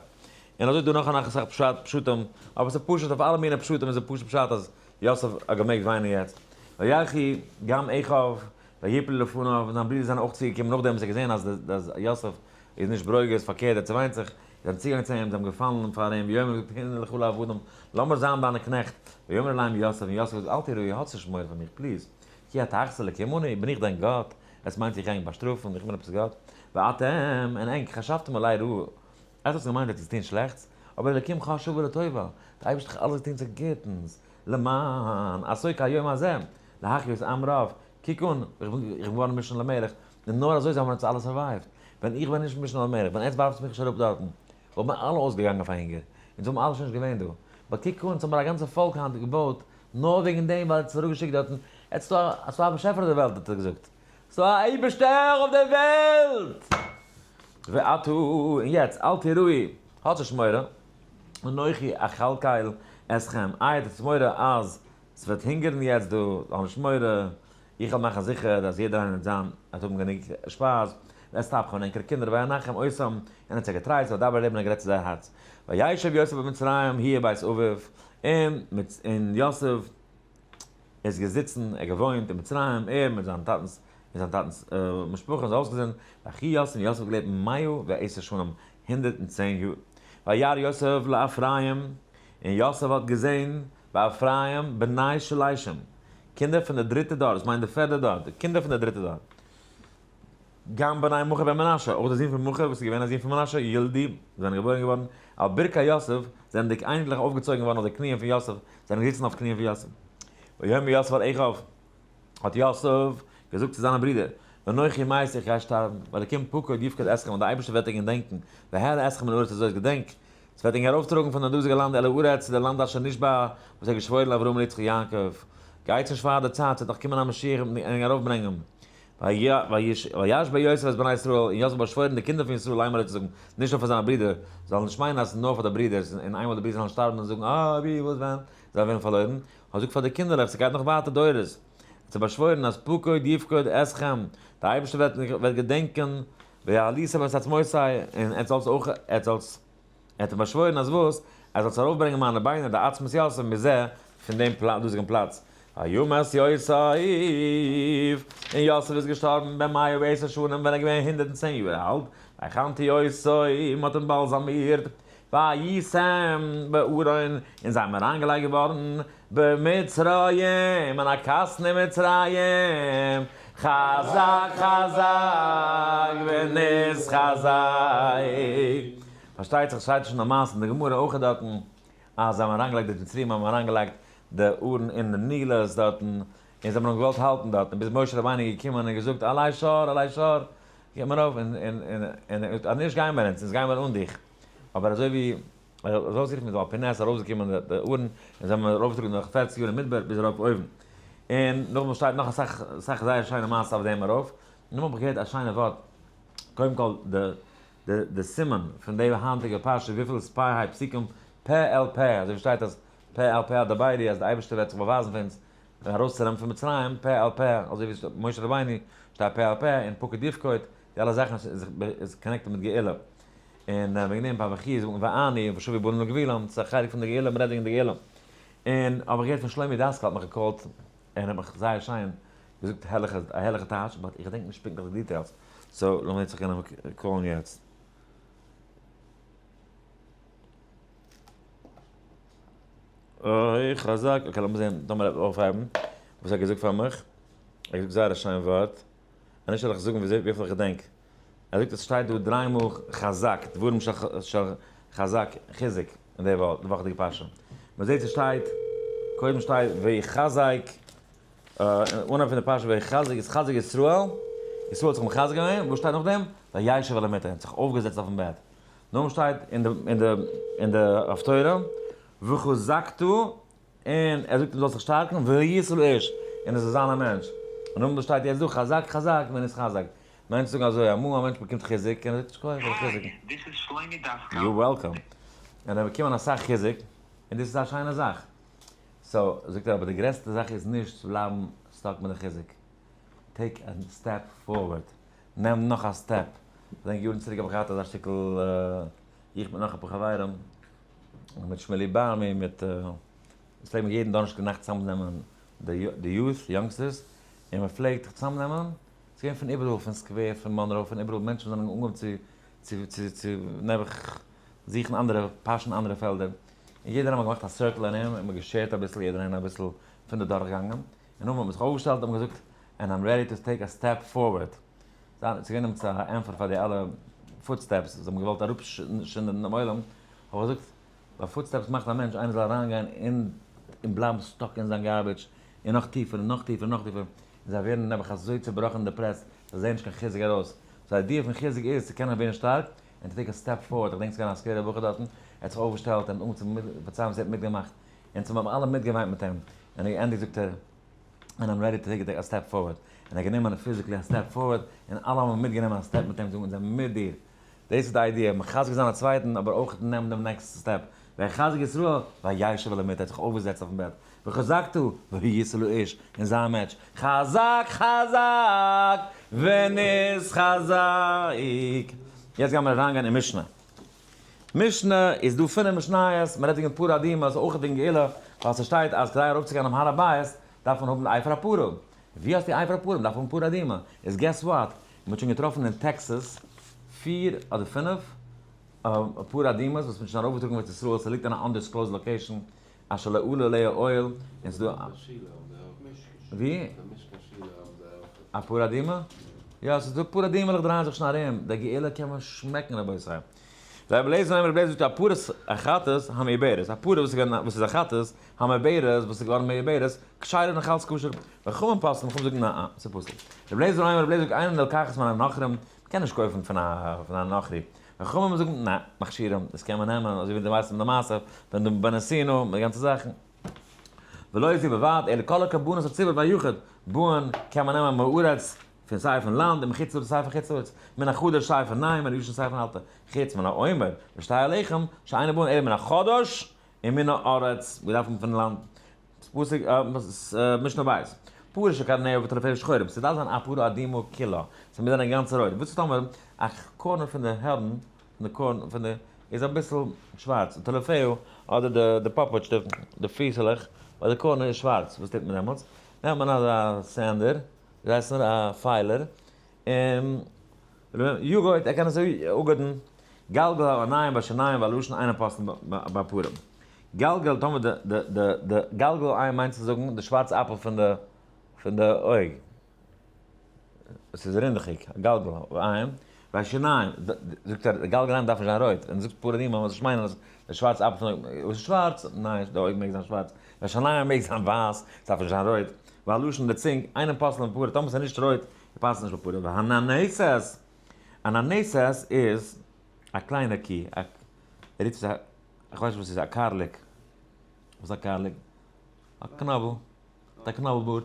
און אזוי איז דא נאך און נאך אסאך פשט פשטים, אבער ס'איז פשוט אויף אלע מיני פשטים איז די פשוט פשט אז יוסף האט געמעגט וויינען יעצט. וילכו גם אחיו ויפלו לפניו, און זיין ברידער זענען אויך צוגעקומען נאכדעם וואס ער האט געזען אז יוסף איז נישט ברוגז, פארקערט ער צעוויינט זיך, זיי זענען צוגעגאנגען צו אים, זיי האבן געפאלן פאר אים, ויאמר געזאגט הנה לך לעבדים, לאמיר זיין דיינע קנעכט, ויאמר אליהם יוסף, און יוסף האט געזאגט אל תיראו, האטס נישט מורא פאר מיך, please, כי התחת אלקים אני, בין איך דען גאט, עס מיינט איך גיי ענק באשטראפן, איך בין עפעס גאט? ואתם, און ענק, חשבתם עלי רעה, עטס האטס געמיינט עטס טון שלעכטס, אבער אלקים חשבה לטובה, דער אייבערשטער האט אלעס געטון צו גוטנס, למען עשו כהיום הזה, להחיות עם רב, קוק אן, איך בין געווארן משנה למלך, און נאר אזוי זענען מיר אונז אלע survive ט, ווען איך בין נישט משנה למלך, ווען עטס ווארפטס מיך נישט אראפ דארטן, וואלט מען אלע אויסגעגאנגען פאר הונגער, אונז וואלט מען אלע שוין נישט געווען דא, but קוק אן, אונז האבן מיר א גאנצע פאלק היינט געבויט, נאר וועגן דעם ווייל עטס האט אראפגעשיקט דארטן, עטס ס'דא א באשעפער אויף די וועלט האט ער געזאגט, ס'דא א אייבערשטער אויף די וועלט! ועתה, און יעצט, אל תיראו, האטס נישט מורא, אנכי אכלכל אתכם, איי האט עטס מורא אז ס'וועט הונגערן יעצט דא, האב נישט מורא, איך וועל מאכן זיכער אז יעדער איינער וועט זיין וועט האבן גענוג שפייז, ואת טפכם און ענקערע קינדער ואנחם אותם, און האט זיי געטרייסט, וידבר אליהם און האט גערעדט צו זייער הארץ. וישב יוסף במצרים הוא ובית אביו, און יוסף איז געזיצן, ער געוואוינט אין מצרים, ער מיט זיין טאטנס און זיין טאטנס משפחה און זיי הויזגעזינד, ויחי יוסף און יוסף האט געלעבט 110 שנים, 110 יאר. וירא יוסף לאפרים, און יוסף האט געזען באפרים בני שלשים, קינדער פון די דריטע דור, דאס מיינט די פערדע דור, די קינדער פון די דריטע דור. גם בני מכיר בן מנשה, אויך די זון פון מכיר וואס איז געווען א זון פון מנשה, ילדו, זענען געבוירן געווארן, על ברכי יוסף, זענען אייניקלעך אויפגעצויגן געווארן אויף די קניען פון יוסף, זענען געזיצן אויף קניען פון יוסף. ויאמר יוסף אל אחיו, האט יוסף געזאגט צו זיינע ברידער, אנכי מת, איך גיי שטארבן, והאלקים פקוד יפקד אתכם, און דער אייבערשטער וועט ענק געדענקען, והעלה אתכם מן הארץ הזאת, געדענק, ס'וועט ענק ארויפטראגן פון דעם דאזיגן לאנד אל הארץ, צו דער לאנד אשר נשבע, וואס ער האט געשוואוירן לאברהם ליצחק יעקב. גייטס נישט פאר די צייט, ס'וועט נאך קומען א משיח און ענק ארויפברענגען. וישבע יוסף את בני ישראל, און יוסף האט באשוואוירן די קינדער פון ישראל לאמר צו זאגן, נישט נאר פאר זיינע ברידער, זאלן נישט מיינען אז ס'איז נאר פאר די ברידערס, און איינמאל די ברידער זאלן שטארבן און זאגן, אה, ווי, וואס, ווען, זיי ווערן פארלוירן. האט געזאגט פאר די קינדערלעך, ס'גייט נאך ווייטער דורות. האט זיי באשוואוירן אז פקוד יפקוד אתכם, דער אייבערשטער וועט געדענקען והעליתם את עצמותי, און עטס זאלטס אויך, עטס זאלטס, ער האט אים באשוואוירן אז וואס? ער זאלטס ארויפברענגען מיינע ביינער, די עצמות יוסף, מזה, פון דעם פלאץ, דאזיגן פלאץ. וימת יוסף, און יוסף איז געשטארבן בן 110 שנים, ווען ער איז געווען 110 יאר אלט, ויחנטו אותו, מען האט אים באלזאמירט, וישם בארון, און זיי האבן אריינגעלייגט געווארן במצרים, אין א קאסטן אין מצרים, חזק חזק ונתחזק. פארשטייט זיך שטייט שוין א מעשה אין די גמרא אויך דארטן, אז זיי האבן אריינגעלייגט די מצרים האבן אריינגעלייגט די ארון אין די נילוס דארטן, און זיי האבן אים געוואלט האלטן דארטן, ביז משה רבינו איז געקומען און געזאגט עלה שור עלה שור, קום ארויף, און און און אז נישט גייען מיר אונז, אונז גייען מיר אן דיך. אבער אזוי ווי ער האט אויסגערופן איז על פי נס ארויסגעקומען די ארון, און זיי האבן ארויפגעטראגן נאך 40 יאר אין מדבר ביז ארויף אויבן. און נאכדעם שטייט נאך אסאך אסאך זייער שיינע מעשה אויף דעם ארויף. נאכדעם האב איך געהערט א שיינע ווארט, קודם כל די די די סימן פון די היינטיגע פרשה וויפיל איז פ' היי פסוקים פה אל פה, אזוי ווי שטייט אז פה אל פה אדברי אז די אייבערשטער וועט זיך באווייזן פאר אונז ארויסצונעמען פון מצרים פה אל פה, אזוי ווי משה רבינו שטייט פה אל פה און פקוד יפקוד, די אלע זאכן איז connected מיט גאולה. און וועגן דעם ביי ויחי זאגט מען ואני ושבו בנים לגבולם, ס'איז א חלק פון די גאולה, מ'רעדט וועגן די גאולה. און האב איך געהערט פון שלומי דאסקאל האט מיך גע call ט, און האט מיך זייער שיין געזאגט הערליכע א הערליכע טייטש, but איך געדענק נישט פונקטליך די details, so לאמיר זיך קענען call ן יעצט. אוי חזק, okay לאמיר זען טאמער ער וועט אויפהייבן וואס ער האט געזאגט פאר מיך, ער האט געזאגט זייער א שיין ווארט, און נישט זאל איך זאגן וויפיל איך געדענק. ער זאגט עס שטייט דא דריי מאל חזק, דברים של חזק, חיזוק, אין די וואכעדיגע פרשה. מען זעט ס'שטייט, קודם שטייט ויחזק, אנהייב פון די פרשה ויחזק יתחזק ישראל, ישראל האט זיך מחזק געווען, וואס שטייט נאכדעם? וישב על המיטה, ער האט זיך אויפגעזעצט אויפן בעט. נאכדעם שטייט אין די הפטורה וחזקת און ער זאגט אים זאלסט זיך שטארקן, והיית לאיש, און עס זאל זיין א מענטש. און נאכדעם וואס שטייט יעצט דא, חזק חזק ונתחזק. מיינט צו זאגן אזוי, אמאל א מענטש באקומט חיזוק, און ער זאגט שכוח פאר די חיזוק. Hi, this is שלומי דאסקאל. You're welcome. און ער באקומען אסאך חיזוק, און דאס איז א שיינע זאך. so, זאגט ער, אבער די גרעסטע זאך איז נישט צו בלייבן stuck מיט די חיזוק. Take a step forward. נעם נאך א step. כ'דענק יארן צוריק האב איך געהאט אזא שטיקל. איך מיט נאך אפאר חברים, מיט שמואלי בארמי, מיט, אונז פלעגן מיר יעדן דאנערשטאג נאכט צוזאמנעמען די youth, די youngsters, און מען פלעגט זיך צוזאמנעמען, ס'איז געווען פון איבעראל, פון סקווער, פון מאנרא, פון איבעראל, מענטשן זענען אנגעהויבן צו צו צו צו נעבעך זוכן אנדערע, פאשן אנדערע פעלדער, און יעדער האט געמאכט א circle ארום, און מ'האט גע share ט אביסל, יעדער איינער אביסל פון די דורכגאנגען, און נאכדעם האט מען זיך אויפגעשטעלט און געזאגט, and I'm ready to take a step forward. ס'איז געווען אים צו א ענטפער פאר די אלע footsteps וואס האבן געוואלט אראפשינדען דעם עולם, האב איך געזאגט, ביי footsteps מאכט א מענטש איינער זאל אריינגיין אין און בלייבן stuck אין זיין garbage, און נאך טיפער און נאך טיפער און נאך טיפער, און זיי ווערן נעבעך אזוי צובראכן און depressed, זיי זעען נישט קיין חיזוק ארויס. so די idea פון חיזוק איז צו קענען ווערן שטארק, און to take a step forward, איך דענק ס'איז געווען א סקווערע בחור דארטן, ער האט זיך אויפגעשטעלט און אנגעהויבן צו פארציילן וואס ער האט מיטגעמאכט, און צום האבן אלע מיטגעוויינט מיט אים, און געענדיגט זאגט ער, and I'm ready to take a step forward, און ער האט גענומען physically א step forward, און אלע האבן מיטגענומען א step מיט אים, זאגן אונז זענען מיט דיר. דאס איז די idea, מחזק זיין א צווייטן אבער אויך נעמען דעם next step, ויחזק ישראל וישב אל המטה, ער האט זיך אויפגעזעצט אויפן בעט, וחזקת והיית לאיש, אין זיין מעטש, חזק חזק ונתחזק. יעצט גיימיר אריינגיין אין משנה. משנה איז דא פינף משניות, מ'רעדט וועגן פרה אדומה, ס'איז אויך וועגן גאולה, ווייל ס'שטייט אז כדי ארויפצוגיין אויפן הר הבית דארף מען האבן אפר הפרה. ווי האסטו אפר הפרה? מ'דארף האבן פרה אדומה. איז guess what? מ'האט שוין געטראפן אין טעקסעס פיר אדער פינף פרה אדומות וואס מ'האט שוין ארויפגעטראגן אויף ארץ ישראל, ס'ליגט אין א undisclosed location, אשר לא עלה עליה עול, און ס'דא א. ווי? א פרה אדומה? יא, ס'איז דא פרה אדומה'לעך דרייען זיך שוין ארום, די גאולה קען מען שמעקן רבותי. רבי אליעזר אומר רבי אליעזר זאגט א פרת החטאת המעוברת, א פרה וואס איז א חטאת המעוברת וואס איז געווארן מעוברת, כשרה נאך אלץ כשר, וחכמים פוסלין, חכמים זאגן ניין, ס'איז פסול. רבי אליעזר אומר רבי אליעזר זאגט אינה נלקחת מן הנכרים, מ'קען נישט קויפן פון א נכרי, וחכמים זאגן ניין, מכשירים, דאס קען מען נעמען, אזוי ווי דו ווייסט פון די מעשה פון די בנסינו מיט די גאנצע זאכן. ולא זו בלבד, אלא כל הקרבנות הציבור והיחיד, באין, קען מען נעמען מארץ, פון סיי פון לאנד, און מחוץ לארץ סיי פון חוץ לארץ, מן החדש סיי פון נייעם, מן הישן סיי פון אלטע, חוץ מן העומר, ושתי הלחם, שאינו באין אלא מן החדש ומן הארץ, מיר דארפן פון לאנד. פסוק, משנה בית. פרה שקרניה וטלפיה שחורים, ס'דארף זיין א פרה אדומה כולה, ס'מוז זיין אינגאנצן רויט, וואס איז טאמער א קארנער פון די הערן, פון די קארן, פון די, איז אביסל שווארץ, טלפיה, אדער די די פאפאטש, די די פיסעלעך, ביי די corner איז שווארץ, וואס טוט מען דעמאלטס? נעמט מען אזא sander, ווי הייסט ער, א filer, און יגוד, ער קען עס אפגעדן, גלגל העיניים והשיניים והלשון אינן פוסלין בפרה. גלגל, טאמער די די די די גלגל עין מיינט צו זאגן די שווארצע אפל פון די פון די אויג. עס איז רינדעכיג, א גלגל עין, והשיניים, זאגט ער, גלגל עין דארף נישט זיין רויט, ווען דו זאגסט פרה אדומה מוז נישט מיינען אז די שווארצע אפל פון די אויג איז שווארץ, ניין, די אויג מעג זיין שווארץ, והשיניים מעג זיין ווייס, עס דארף נישט זיין רויט, והלשון די צונג, אינן פוסלין בפרה, טאמער עס איז נישט רויט, פאסט נישט בפרה, והננסת, א ננסת איז א קליינע קי, א, ער רופט עס א, איך ווייס נישט וואס ס'איז, א קארליק, וואס איז א קארליק? א קנאבל, מיט א קנאבל בארד.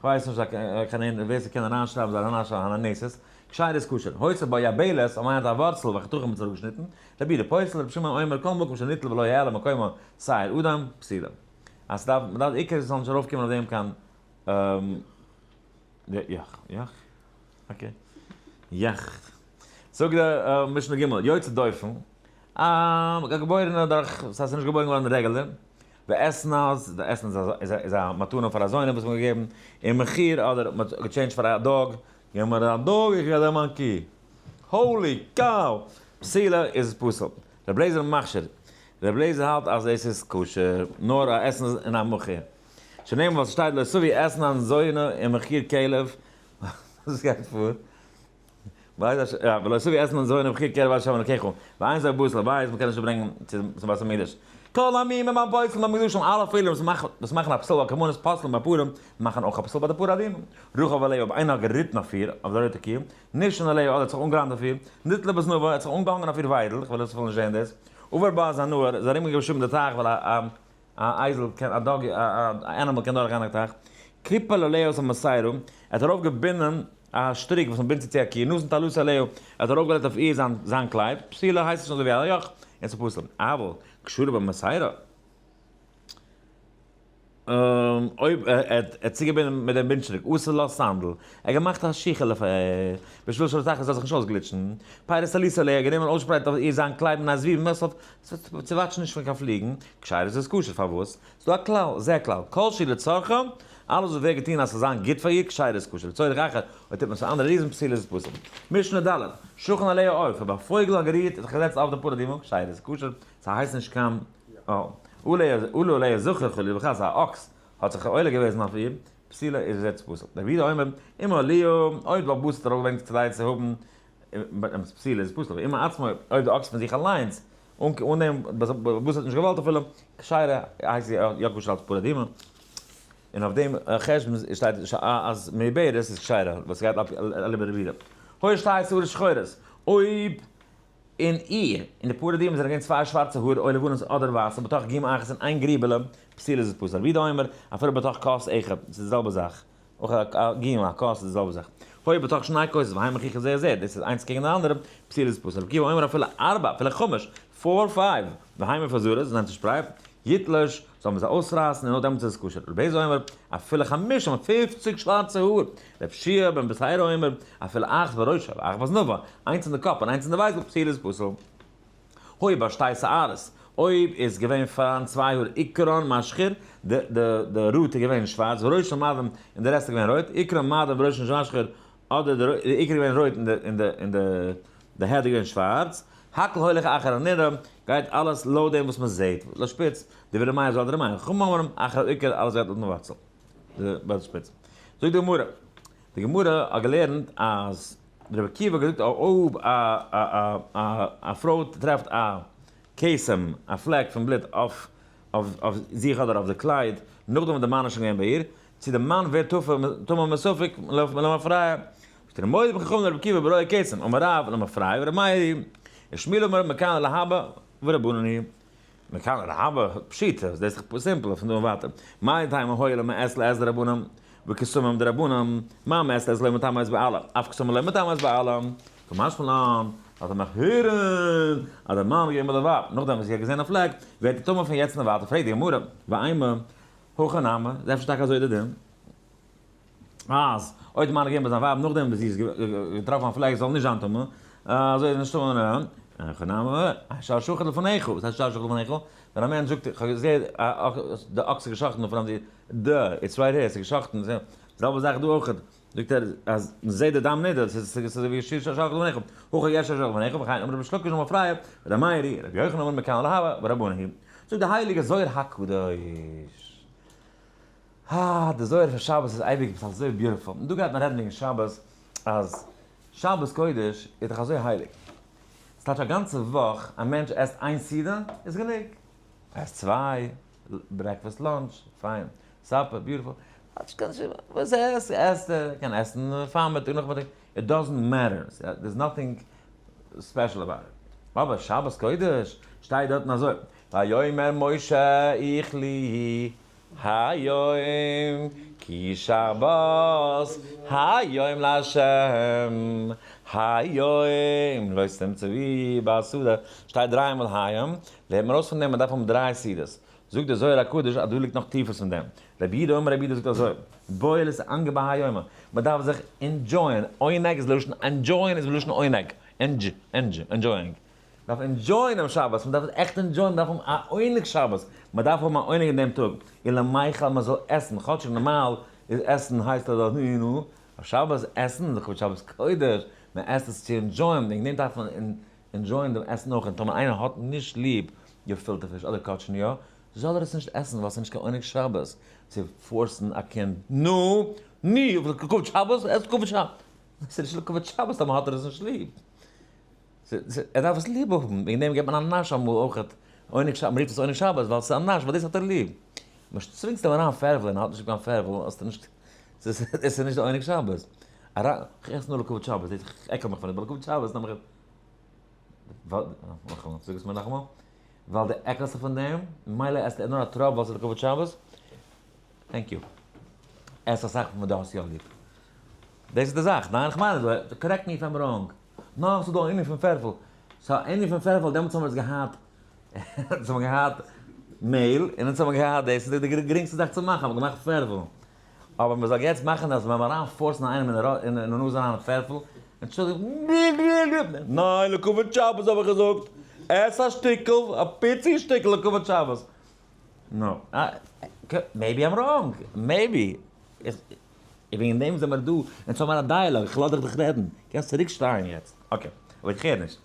כ'ווייס נישט קיין ווער ס'קען אריינשרייבן זאל אריינשרייבן הננסת, כשרה איז כשר, היתה בה יבלת, אז מיינט א ווארצל וחתוכה מ'האט עס אראפגעשניטן, רבי יהודה פוסל, רבי שמעון אומר כל מקום שניטל ולא העלה מקומו שער אדם, פסולה. אז ס'דארף, מ'דארף עיקר ס'זאל נישט ארויפקומען אויף דעם קיין יאך, יאך? okay. יאך. זאגט די משנה ג' יוצא דופן, א געבוירענע דורך, ס'הייסט ס'איז נישט געבוירן געווארן רעגולער, ואתנז, די אתנז איז א מתנה פאר א זונה וואס מ'האט געגעבן, און מחיר אדער מ'האט גע change ט פאר א dog, געב מיר א dog איך געב דיר מיין קי. holy cow! פסולה איז פסול. ר' לעזער מכשיר. ר' לעזער האלט אז עס איז כשר נאר א אתנז און א מחיר. שנאמר ווייל ס'שטייט לא תביא אתנן זונה ומחיר כלב. וואס גייט פאר? ולא תביא אתנן זונה ומחיר כלב אל ה' אלקיך, ואין זה בא אל הבית, מ'קען נישט ברענגען צום בית המקדש. כל המומים הפוסלין במוקדשין, אלע פעלער וואס מאכן א פסול ביי קרבנות פוסלין בפרה, מאכן אויך א פסול ביי די פרה אדומה. רכב עליה אויב איינער האט געריטן אויף איר, אויף די רויטע קו, נשען עליה אדער האט זיך אנגעלאנט אויף איר, נתלה בזנבה, ער האט זיך אנגעהאנגען אויף איר וויידל, איך וויל נישט זען דאס, עבר בה את הנהר, איז ארומגעשווימען די טייך ווייל א א אייזל קען, א dog, א animal קען דורך גיין א טייך, כפל עליה את המוסרה, ער האט ארויף געבינדען א שטריק וואס מען בינדט צו צו א קי, נתן טלתו עליה, ער האט ארויף געלייגט אויף איר זיין זיין קלייד, פסולה הייסט עס שוין אזוי ווי א יאך, און ס'איז פסול, אבל קשרה במוסרה. אויב ער האט צוגעבינדן מיט דעם בינטשטריק, עשה לה סנדל, ער האט געמאכט א שיכעלע פאר איר, בשביל שלא תחרוט זאל זיך נישט אויסגליטשן, פרס טליתו עליה, ער האט גענומען אויסשפרייטן אויף איר זיין קלייד מפני זבובים, אויף צו וואטשן נישט פון קיין פליגן, כשרה איז עס כשר, פארוואס? ס'איז דא א כלל, זה הכלל, כל שהוא לצרכה, אלעס וואס ווערט געטון אז ס'זאל זיין גוט פאר איר, כשרה איז כשר, לצורך אחר, אויב טוט מען עס פאר אנדערע reason, פסולה איז עס פסול. משנה ד', שכן עליה עוף, אויב א פויגל האט גערוהט און זיך געזעצט אויף די פרה אדומה, כשרה איז כשר, ס'הייסט נישט קיין עלה עליה זכר חלילה וחס, א אקס האט זיך עולה געוועזן אויף איר, פסולה איז עס פסול. רבי יהודה אומר, אם העליה, אויב די באס האט ארויפגעברענגט כדי צו האבן, פסולה איז פסול, ואם מעצמו, אויב די אקס פון זיך אליינס, אן דעם באס האט נישט געוואלט אפילו, כשרה הייסט זי יא כשר אלס פרה אדומה, און אויף דעם חשבון שטייט אז מעוברת איז כשרה, וואס גייט אליבא דרבי יהודה. היו שתי שערות שחורות, אויב אין איר, אין די פרה אדומה זענען געווען צוויי שווארצע האר או לבנות אדער ווייסע בתוך גומא אחת אין איין גריבעלע, פסולה איז עס פסול. רבי יהודה אומר, אפילו בתוך כוס אחד, ס'איז די זעלבע זאך. אויך א גומא, א כוס איז די זעלבע זאך. היה בתוך שני כוסות והן מוכיחות זה את זה, דאס איז איינס קעגן די אנדערע, פסולה איז פסול. רבי עקיבא אומר אפילו ארבע, אפילו חמש, four five, והן מפוזרות, זענען צושפרייט, יתלוש, זאל מען זיי אויסרייסן און נאר דעמאלטס איז עס כשר. רבי אליעזר אומר, אפילו חמשים, 50 שווארצע האר. רבי יהושע בן בתירא אומר, אפילו אחת בראשה ואחת בזנבה, איינס אין די קאפ און איינס אין די ווייזל, פסולה איז פסול. היה בה שתי שערות, אויב איז געווען פאראן צוויי האר עיקרן משחיר, די root איז געווען שווארץ, וראשן מאדים און די רעסט איז געווען רויט, עיקרן מאדים וראשן משחיר, אדער די עיקר איז געווען רויט און די head איז געווען שווארץ, הכל הולך אחר הנראה, גייט אלעס לויט דעם וואס מען זעט, לשפיץ, דברי ר' מאיר זאל דער מאיר, חכמים אומרים, אחר העיקר אלעס גייט לויטן ווארצל, ביי די שפיץ. זאגט די גמרא, די גמרא האט געלערנט אז רבי עקיבא האט געזאגט אויב א פרוי טרעפט א כתם, א פלעק פון בלוט אויף זיך אדער אויף די קלייד, נאכדעם וואס די מאן איז שוין געווען ביי איר, צו די מאן ווערט טמא מספק למפרע, זאגט ער מודים חכמים לרבי עקיבא ברואה כתם, אמר רב למפרע ורבי מאיר היא, ושמואל אמר מכאן ולהבא ורבנן היא. מכאן ולהבא, פשיטא, דאס איז דאך סימפל פון דא און ווייטער. מאי טעמא הואיל ומעת לעת דרבנן וכתמים דרבנן, מה מעת לעת לא מטמא את בעלה, אף כתמים לא מטמא את בעלה. קא משמע לן, לאזט ער מיך הערן אז דער מאן האט געגעבן ביי די ווייב, נאכדעם וואס זי האט געזען א פלעק, ווערט ער טמא פון יעצט און ווייטער, פרעגט די גמרא, ואימא, הכי נמי, איז אפשר טאקע אזוי די דין? אז אויב די מאן האט געגעבן ביי זיין ווייב נאכדעם וואס זי איז געטראפן א פלעק זאל נישט זיין טמא, אזוי איז נישט טמא, הכי נמי, שור שחוט לפניך, וואס הייסט שור שחוט לפניך? ווען א מענטש זאגט איך האב געזעהן די אקס איז געשאכטן אין front די, it's right here, עס איז געשאכטן, די זעלבע זאך דא אויך, זאגט ער אז מען זעהט די דם נידה, עס איז אזוי ווי שור שחוט לפניך, הכא יש שור שחוט לפניך, וכן אמר ריש לקיש למפרע, ר' מאיר היא, ר' יוחנן אמר מכאן ולהבא, ורבנן היא. זאגט די הייליגע זוהר הקדוש. אה, די זוהר פון שבת איז אייביג עפעס אזוי beautiful. און דא גייט מען רעדן וועגן שבת, אז שבת קודש איז דאך אזוי הייליג. ס'טייטש א גאנצע וואך א מענטש עסט איין סעודה איז גענוג. ער עסט צוויי, breakfast lunch, פיין, supper, beautiful. וואס ער עסט עסט ער, קען עסן פארמיטאג נאכמיטאג, it doesn't matter, there is nothing special about it. אבער שבת קודש שטייט דארטן אזוי, ויאמר משה אכלו היום כי שבת היום לה' היום לא תמצאו בשדה, שטייט דריי מאל היום, לערנט מען ארויס פון דעם מען דארף האבן דריי סעודות, זאגט דער זוהר הקדוש אז דא ליגט נאך טיפערס פון דעם, רבי יהודה אומר רבי יהודה זאגט אזוי, בעי לאתענגא בהאי יומא, מען דארף זיך enjoy ען, עונג איז לשון enjoy ען איז מלשון עונג, enjoying, דארף enjoy ען דעם שבת, מען דארף עס עכט enjoy ען, מען דארף האבן א עונג שבת, מען דארף האבן א עונג אין דעם טאג, און למיכל מען זאל עסן, כאטשיג נארמאל איז עסן הייסט אזא נו נו, אויף שבת עסן, לכבוד שבת קודש, מען עסט עס צו enjoy ען, וועגן דעם דארף מען enjoy ען דעם עסן אויך, און טאמער איינער האט נישט ליב געפילטע פיש אדער קאטשעניו, זאל ער עס נישט עסן ווייל ס'איז נישט קיין עונג שבת צו force ן א קינד, נו, נו, לכבוד שבת, עס לכבוד שבת, ס'איז נישט לכבוד שבת טאמער האט ער עס נישט ליב. ער דארף עס ליב האבן, וועגן דעם געבט מען א נאש אמאל אויכעט, עונג שבת, מ'רופט עס עונג שבת ווייל ס'איז א נאש, ווייל דאס האט ער ליב. מ'צווינגסט אים אריין פערפל און ער האט נישט ליב קיין פערפל, האסטו נישט, דאס איז נישט די עונג שבת. אריין, כ'עס נאר לכבוד שבת, דאס כ'עקל מיך פון דעם, אבער לכבוד שבת נעם איך, נאכאמאל, זאג עס מיר נאכאמאל, ווייל דו עקלסט זיך פון דעם, ממילא עסטו נאר א טראפ ווייל ס'איז לכבוד שבת, thank you. עס אסאך פון וואס דו האסט יא ליב. דאס איז די זאך, ניין? כ'מיין אזוי, correct me if I'm wrong. נאר ס'איז דא א ענין פון פערפל. ס'איז א ענין פון פערפל, דעמאלטס האבן מיר עס געהאט, אונז האבן געהאט. מעהל, און אונז האבן געהאט דאס איז די גרינגסטע זאך צו מאכן, האבן געמאכט פערפל. אבער מען זאל יעצט מאכן אז מען אריין force ן איינעם אין די נאז אריין פערפל, אנטשולדיגט, ניין לכבוד שבת האב איך געזאגט, עס א שטיקל, א פיצי שטיקל לכבוד שבת. נו, maybe I'm wrong, maybe. וועגן דעם זעמער דא, אונז האבן א dialogue, איך לאז דיך דיך רעדן, קענסט צוריק שרייען יעצט, okay, אבער איך הער נישט.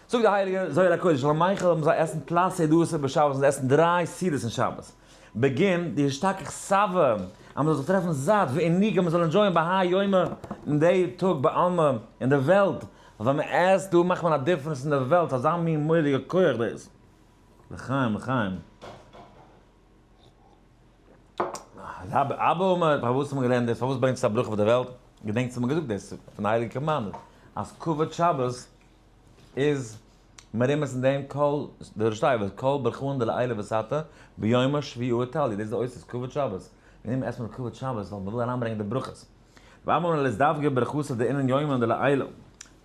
זאגט די הייליגע זוהר הקדוש, למיכל מ'זאל עסן תלת סעודות בשבת, מ'זאל עסן דריי סעודות אין שבת. בגין דאשתכח שבעא, אז מ'זאל זיך טרעפן זאט, ועונוגא, מ'זאל enjoy ען בהאי יומא, אין די טאג בעלמא, אין די וועלט, ווייל ווען מ'עסט דא מאכט מען א difference אין די וועלט, אזא מין מורא'דיגע כח דאס. לחיים לחיים. אבא אמר, פארוואס האט מען געלערנט דאס? פארוואס ברענגט עס א ברכה פאר די וועלט? געדענקסט האט מען געזאגט דאס פון די הייליגע commander, אז כבוד שבת איז מרומז אין דעם כל, די ראשי תיבות, כל ברכאן דלעילא ותתא ביומא שביעאה תליא, דאס איז די אותיות כבוד שבת, וועגן דעם עסט מען כבוד שבת, ווייל מען וויל אריינברענגען די ברכות. ואבא אמר לאזדווגא ברכתא דאינון יומין דלעילא,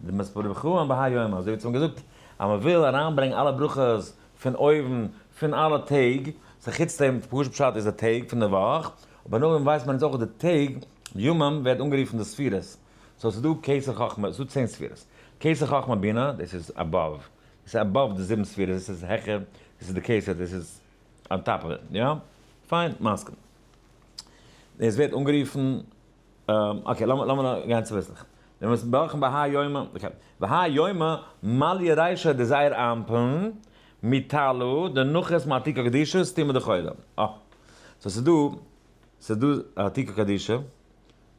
דמתברכאן בהאי יומא, אזוי ווי צו האבן געזאגט אז מען וויל אריינברענגען אלע ברכות פון אויבן פון אלע טעג, סא חוץ דעם פשוט פשט איז די טעג פון די וואך, אבער נאכדעם ווייסט מען אונז אויך די טעג, ימים ווערט אנגערופן די ספירות, so ס'איז דא כתר חכמה, ס'איז דא 10 ספירות, כתר חכמה בינה, דאס איז above, דאס איז above די זיבן ספירות, דאס איז העכער, דאס איז די כתר, דאס איז on top of it, יא? פיין, מסכים. דאס ווערט אנגערופן, okay, לאמיר גיין צוביסלעך. מיר מוזן ברכן בהאי יומא, okay, בהאי יומא מליא רישא דזעיר אנפין מתלא דנחת מעתיקא קדישא סתימא דחולא. אה. so ס'איז דא, ס'איז דא עתיקא קדישא, דאס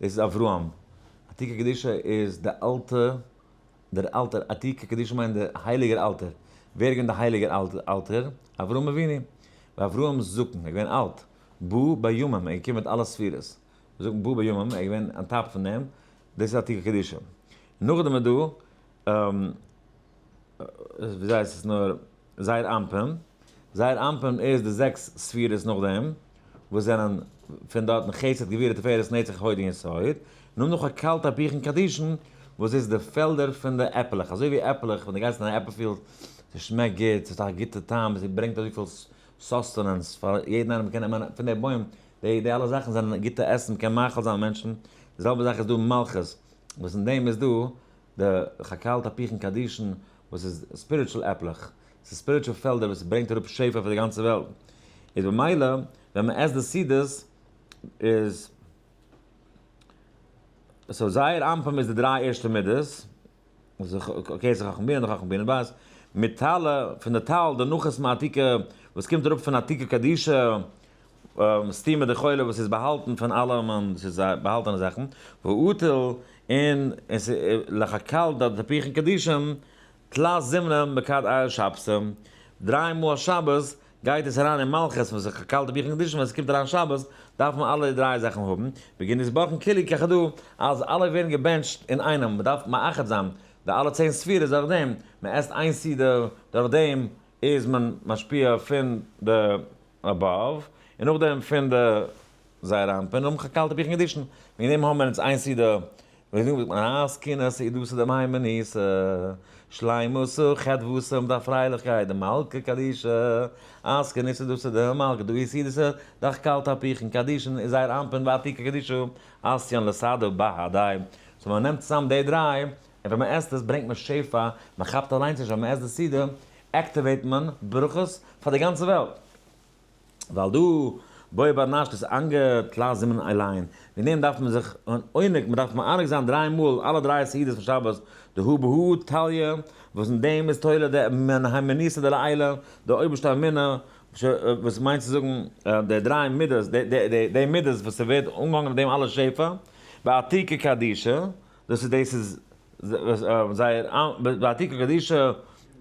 איז אברהם. עתיקא קדישא איז די אלטע, דער אלטער, עתיקא קדישא מיינט דער הייליגער אלטער. ווער איז געווען דער הייליגער אלטער? אברהם אבינו. ואברהם זקן, ער איז געווען אלט. בא בימים, ער איז געקומען מיט אלע ספירות. זאגן בא בימים, ער איז געווען on top פון דעם, דאס איז עתיקא קדישא. נאכדעם איז דא, וויאזוי הייסט עס נאר, זעיר אנפין, זעיר אנפין איז די זעקס ספירות נאכדעם, וואס זענען פון דארטן חסד גבורה תפארת נצח הוד און יסוד, נאך נאך חקל תפוחין קדישין, וואס איז די פעלדער פון די עפעלעך, אזוי ווי עפעלעך ווען דו גייסט אין א עפל field, ס'שמעקט גוט, ס'האט א גוטע טעם, ס'ברענגט אזויפיל sustenance פאר יעדן איינעם, מ'קען נעמען פון די בוים, די די אלע זאכן זענען גוטע עסן, מ'קען מאכיל זיין מענטשן, די זעלבע זאך איז דא מלכות, וואס אין דעם איז דא די חקל תפוחין קדישין וואס איז spiritual עפלעך, ס'איז spiritual פעלדער וואס ברענגט אראפ שפע פאר די גאנצע וועלט, איז במילא ווען מ'עסט די סעודות איז so זעיר אנפין איז די דריי ערשטע מידות, כתר חכמה בינה חכמה בינה בית, מתלא פון די טל די נחת מעתיקא וואס קומט אראפ פון עתיקא קדישא, סתימא דכולא וואס איז באהאלטן פון אלעמען, דאס איז באהאלטענע זאכן, ואטיל און לחקל דתפוחין קדישין, תלת זימנין בכד עייל שבתא, דריי מאל א שבת גייט עס אריין אין מלכות וואס איז חקל תפוחין קדישין, ווען עס קומט אריין שבת דארף מען אלע דריי זאכן האבן, בגין יתברכון כולהו כחדא, אז אלע ווערן געבענטשט אינאיינעם, מען דארף מאחד זיין די אלע 10 ספירות דורך דעם, מען עסט איין סעודה דורך דעם איז מען משפיע פון די above, און נאכדעם פון די זעיר אנפין, און חקל תפוחין קדישין, וועגן דעם האבן מיר אונז איין סעודה, וועגן דעם זאגט מען אתקינא סעודתא דמהימנותא, שלימותא חדוותא מיט א פרייליכקייט, דמלכא קדישא, אתקינא סעודתא דמלכא דא סעודתא דחקל תפוחין קדישין איז זעיר אנפין ועתיקא קדישא אתיין לסעדא בהדיה, so מען נעמט צוזאם די דריי, און ווען מען עסט עס ברענגט מען שפע, מען כאפט אליינס נישט ווען מען עסט די סעודה, activate מען ברכות פאר די גאנצע וועלט. ווייל דא בעי בר נש לאתענגא תלת זימנין עילאין, וועגן דעם דארף מען זיך אן עונג, מען דארף מענג זיין דריי מאל אלע דריי סעודות פון שבת, דהא בהא תליא, וואס אין דעם איז תולה די מהימנותא דלעילא, די אויבערשטע אמונה, וואס מיינט צו זאגן די דריי מידות, די מידות וואס ס'ווערט אנגעהאנגען אויף דעם אלע שפע, בעתיקא קדישא, דאס איז דאס איז זייער בעתיקא קדישא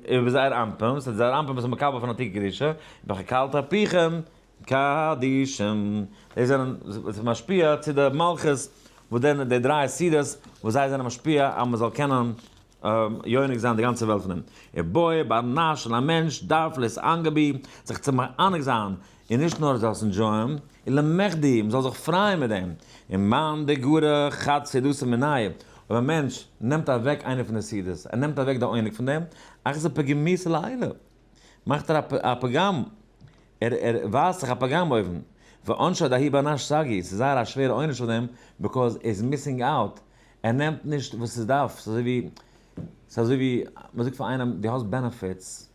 איבער זייער אנפין, ס'איז זייער אנפין וואס איז מקבל פון עתיקא קדישא, בחקל תפוחין קדישין, דאס זענען וואס איז משפיע צו די מלכות, וואס דען די דריי סעודות וואס זיי זענען משפיע אז מען זאל קענען יונק זיין די גאנצע וועלט פון דעם. ובעי בר נש און א מענטש דארף לאתענגא ביה זיך צו מענג זיין, און נישט נאר זאלסט enjoy ען, און למחדי, מען זאל זיך פרייען מיט דעם, און מאן דגרע חד סעודתא מיניה, אויב א מענטש נעמט אוועק איינע פון די סעודות, ער נעמט אוועק די עונג פון דעם, אחזי פגימותא לעילא, מאכט ער א פגם. ער ער ווייזט זיך א פגם אויבן, ועונשא דהאי בר נש סגי, ס'איז זייער א שווערע עונש אויף דעם, because ער איז missing out, ער נעמט נישט וואס עס דארף, ס'איז אזוי ווי, ס'איז אזוי ווי מ'זאגט פאר איינעם דו האסט benefits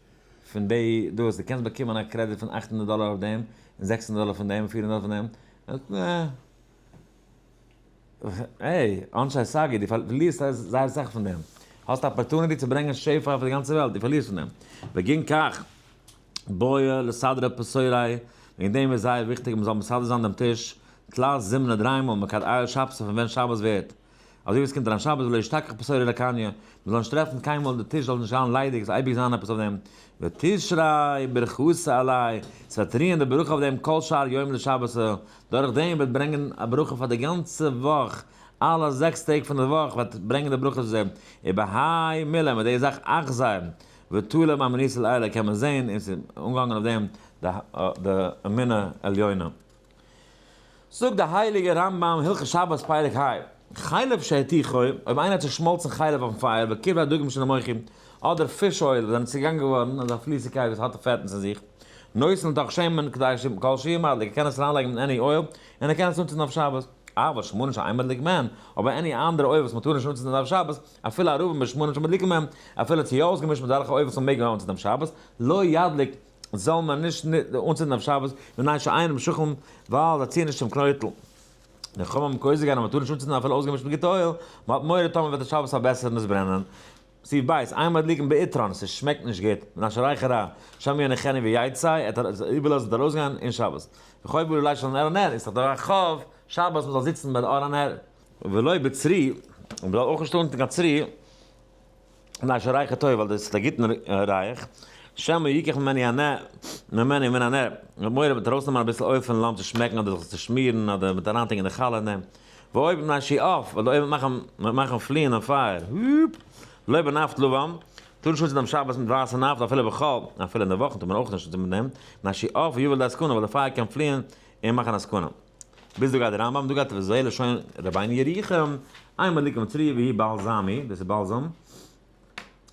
פון די דאס, דו קענסט באקומען א קרעדיט פון 800 דאלער אויף דעם, און 600 דאלער פון דעם, און 400 דאלער פון דעם, ער זאגט נע. העי, אנשי סגי, דו פארלירסט זייער אסאך פון דעם. האסט א opportunity צו ברענגען שפע פאר די גאנצע וועלט, דו פארלירסט פון דעם. בגין כך, בעי לסדרא פתוריה, וועגן דעם איז זייער וויכטיג מען זאל מסדר זיין דעם טיש, תלת זימנא דריי מאל, מכד עייל שבתא פון ווען שבת ווערט. אזוי ווי עס קומט אריין שבת ולא ישתכח פתוריה לקניא, מען זאל נישט טרעפן קיינמאל די טיש זאל נישט זיין ליידיג, עס זאל אייביג זיין עפעס אויף דעם, ותשרי ברכתא עליה, עס וועט רוען די ברכה אויף דעם כל שאר יומי דשבתא, דורך דעם וועט ברענגען א ברכה פאר די גאנצע וואך, אלע זעקס טעג פון די וואך וועט ברענגען די ברכה צו זיי, ובהאי מילי מיט די זאך אחזי ותלא מאמינותא לעילא קען מען זען און ס'איז אנגעהאנגען אויף דעם די אמונה עליונה. זאגט די הייליגע רמב ם הלכות שבת פרק ה, חלב שהתיכו, אויב איינער האט צושמאלצן חלב אויפן פייער וקירבה הדגים שנמוחו, אדער fish oil וואס זענען צוגאנגען געווארן, אזא פליסיגקייט וואס האט פעטנס אין זיך, נותן לתוך שמן כדי כל שהוא מדליק, ער קען עס אריינלייגן אין any oil, און ער קען עס אנצינדן אויף שבת. אבל שמנים שאין מדליקין בהן, אבער any אנדערע oil וואס מען טאר נישט אנצינדן אויף שבת, אפילו ערבים בשמנים שמדליקין בהן, אפילו צו יא אויסגעמישט מיט אזעלכע oil וואס מען מעג יא אנצינדן אויף שבת, לא ידליק, זאל מען נישט אנצינדן אויף שבת, מפני שאין נמשכין, ווייל זיי ציען נישט צום קנויטל. די חכמים האבן גוזר געווען אז מען טאר נישט אנצינדן אפילו אויסגעמישט מיט גוטע oil, מען האט מורא טאמער וועט די שבת פארבעסערן עס ברענען. סעיף ב', אין מדליקין בעטרן, ס'שמעקט נישט גוט, מפני שריחו רע, שמא יניחנו ויצא, ער וועט עס איבערלאזן וועט ארויסגיין אין שבת. וחובה עליו לישב על נר, איז דאך דא א חוב שבת מ'זאל זיצן ביי די אור הנר. ולא בצרי, און מ'זאל אויך נישט אנטון קיין צריה, מפני שריחו טוב, ווייל דאס איז א גוטן ריח, שמא יקח ממנו הנר, ממנו מן הנר, מ'האט מורא מ'וועט ארויסנעמען אביסל oil פון לאמפ צו שמעקן אדער זיך צו שמירן אדער מ'וועט אריינטונקען די חלה אין דעם. ואויב מפני שהוא עף, ווייל די אויב וועט מאכן וועט מאכן פליען א פייער, הופ, לא בנפט לבן, טאר נישט אנצינדן אום שבת מיט ווייסע נאפט אפילו בחול, אפילו אין די וואכן טאר מען אויך נישט אנצינדן מיט דעם, מפני שהוא עף ויבא לידי סכנה, ווייל די פייער קען פליען און מאכן א סכנה. ביז דא גייט די רמב ם, דא גייט וזה לשון רבינו ירוחם, אין מדליקין בצרי והוא בלזמי, דאס איז באלזאם.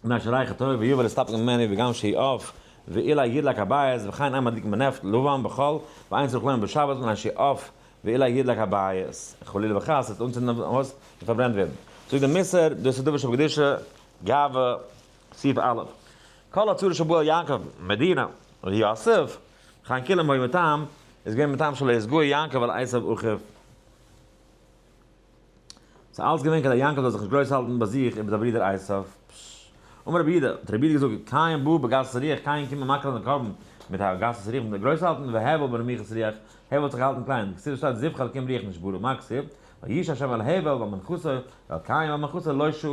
מפני שריחו טוב ויבא להסתפק ממנו וגם שהוא עף ואולי ידלק הבית וכן אין מדליקין בנפט לבן בחול ואין צריך לומר בשבת מפני שהוא עף ואולי ידלק הבית חלילה וחס עס אנצינדן אויפן הויז און פארברענט ווערן. זאגט דער מוסר, דאס איז דבר שבקדושה, גאווה, סעיף א', כל הצרה שבאה על יעקב מדינה ויוסף, וכן כולם היו מטעם, איז געווען מטעם שלא יתגאה יעקב על עשיו אחיו. ס'איז אלץ געווען כדי יעקב זאל זיך נישט גרויס האלטן ביי זיך איבער זיין ברודער עשיו. אמר רבי יהודה, האט רבי יהודה געזאגט, קין בא בגסות רוח, קין קומט מקריב זיין קרבן מיט א גסות רוח, מיט גרויס האלטן, והבל בנמיכות רוח, הבל האט זיך געהאלטן קליין, דכתיב שטייט זבחי אלקים רוח נשברה, מה כתיב? וישע השם אל הבל ועל מנחתו, ואל קין ועל מנחתו לא שעה.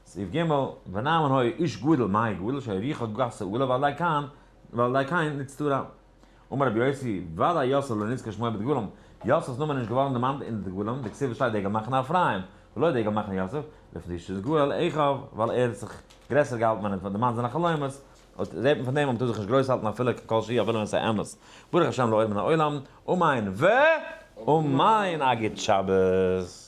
סעיף ג', ונעמן היה איש גדול, מאי גדול? שהיה רוחו גסה עליו ועל ידי כן, ועל ידי כן נצטרע. אמר רבי יוסי, ודאי יוסף לא נזכר שמו בדגלים, יוסף'ס נאמען איז נישט געווארן דערמאנט אין די דגלים, דכתיב עס שטייט דגל מחנה אפרים, ולא דגל מחנה יוסף, לפי שהתגאה על אחיו, ווייל ער האט זיך גרעסער געהאלטן ווען ער האט דערמאנט זיינע חלומות, אט זעט מען פון דעם אז מ'טאר זיך נישט גרויס האלטן אפילו כל שהוא אפילו ווען עס איז אמת. ברוך השם לעולם מן העולם, אמן ואמן א גוט שבת.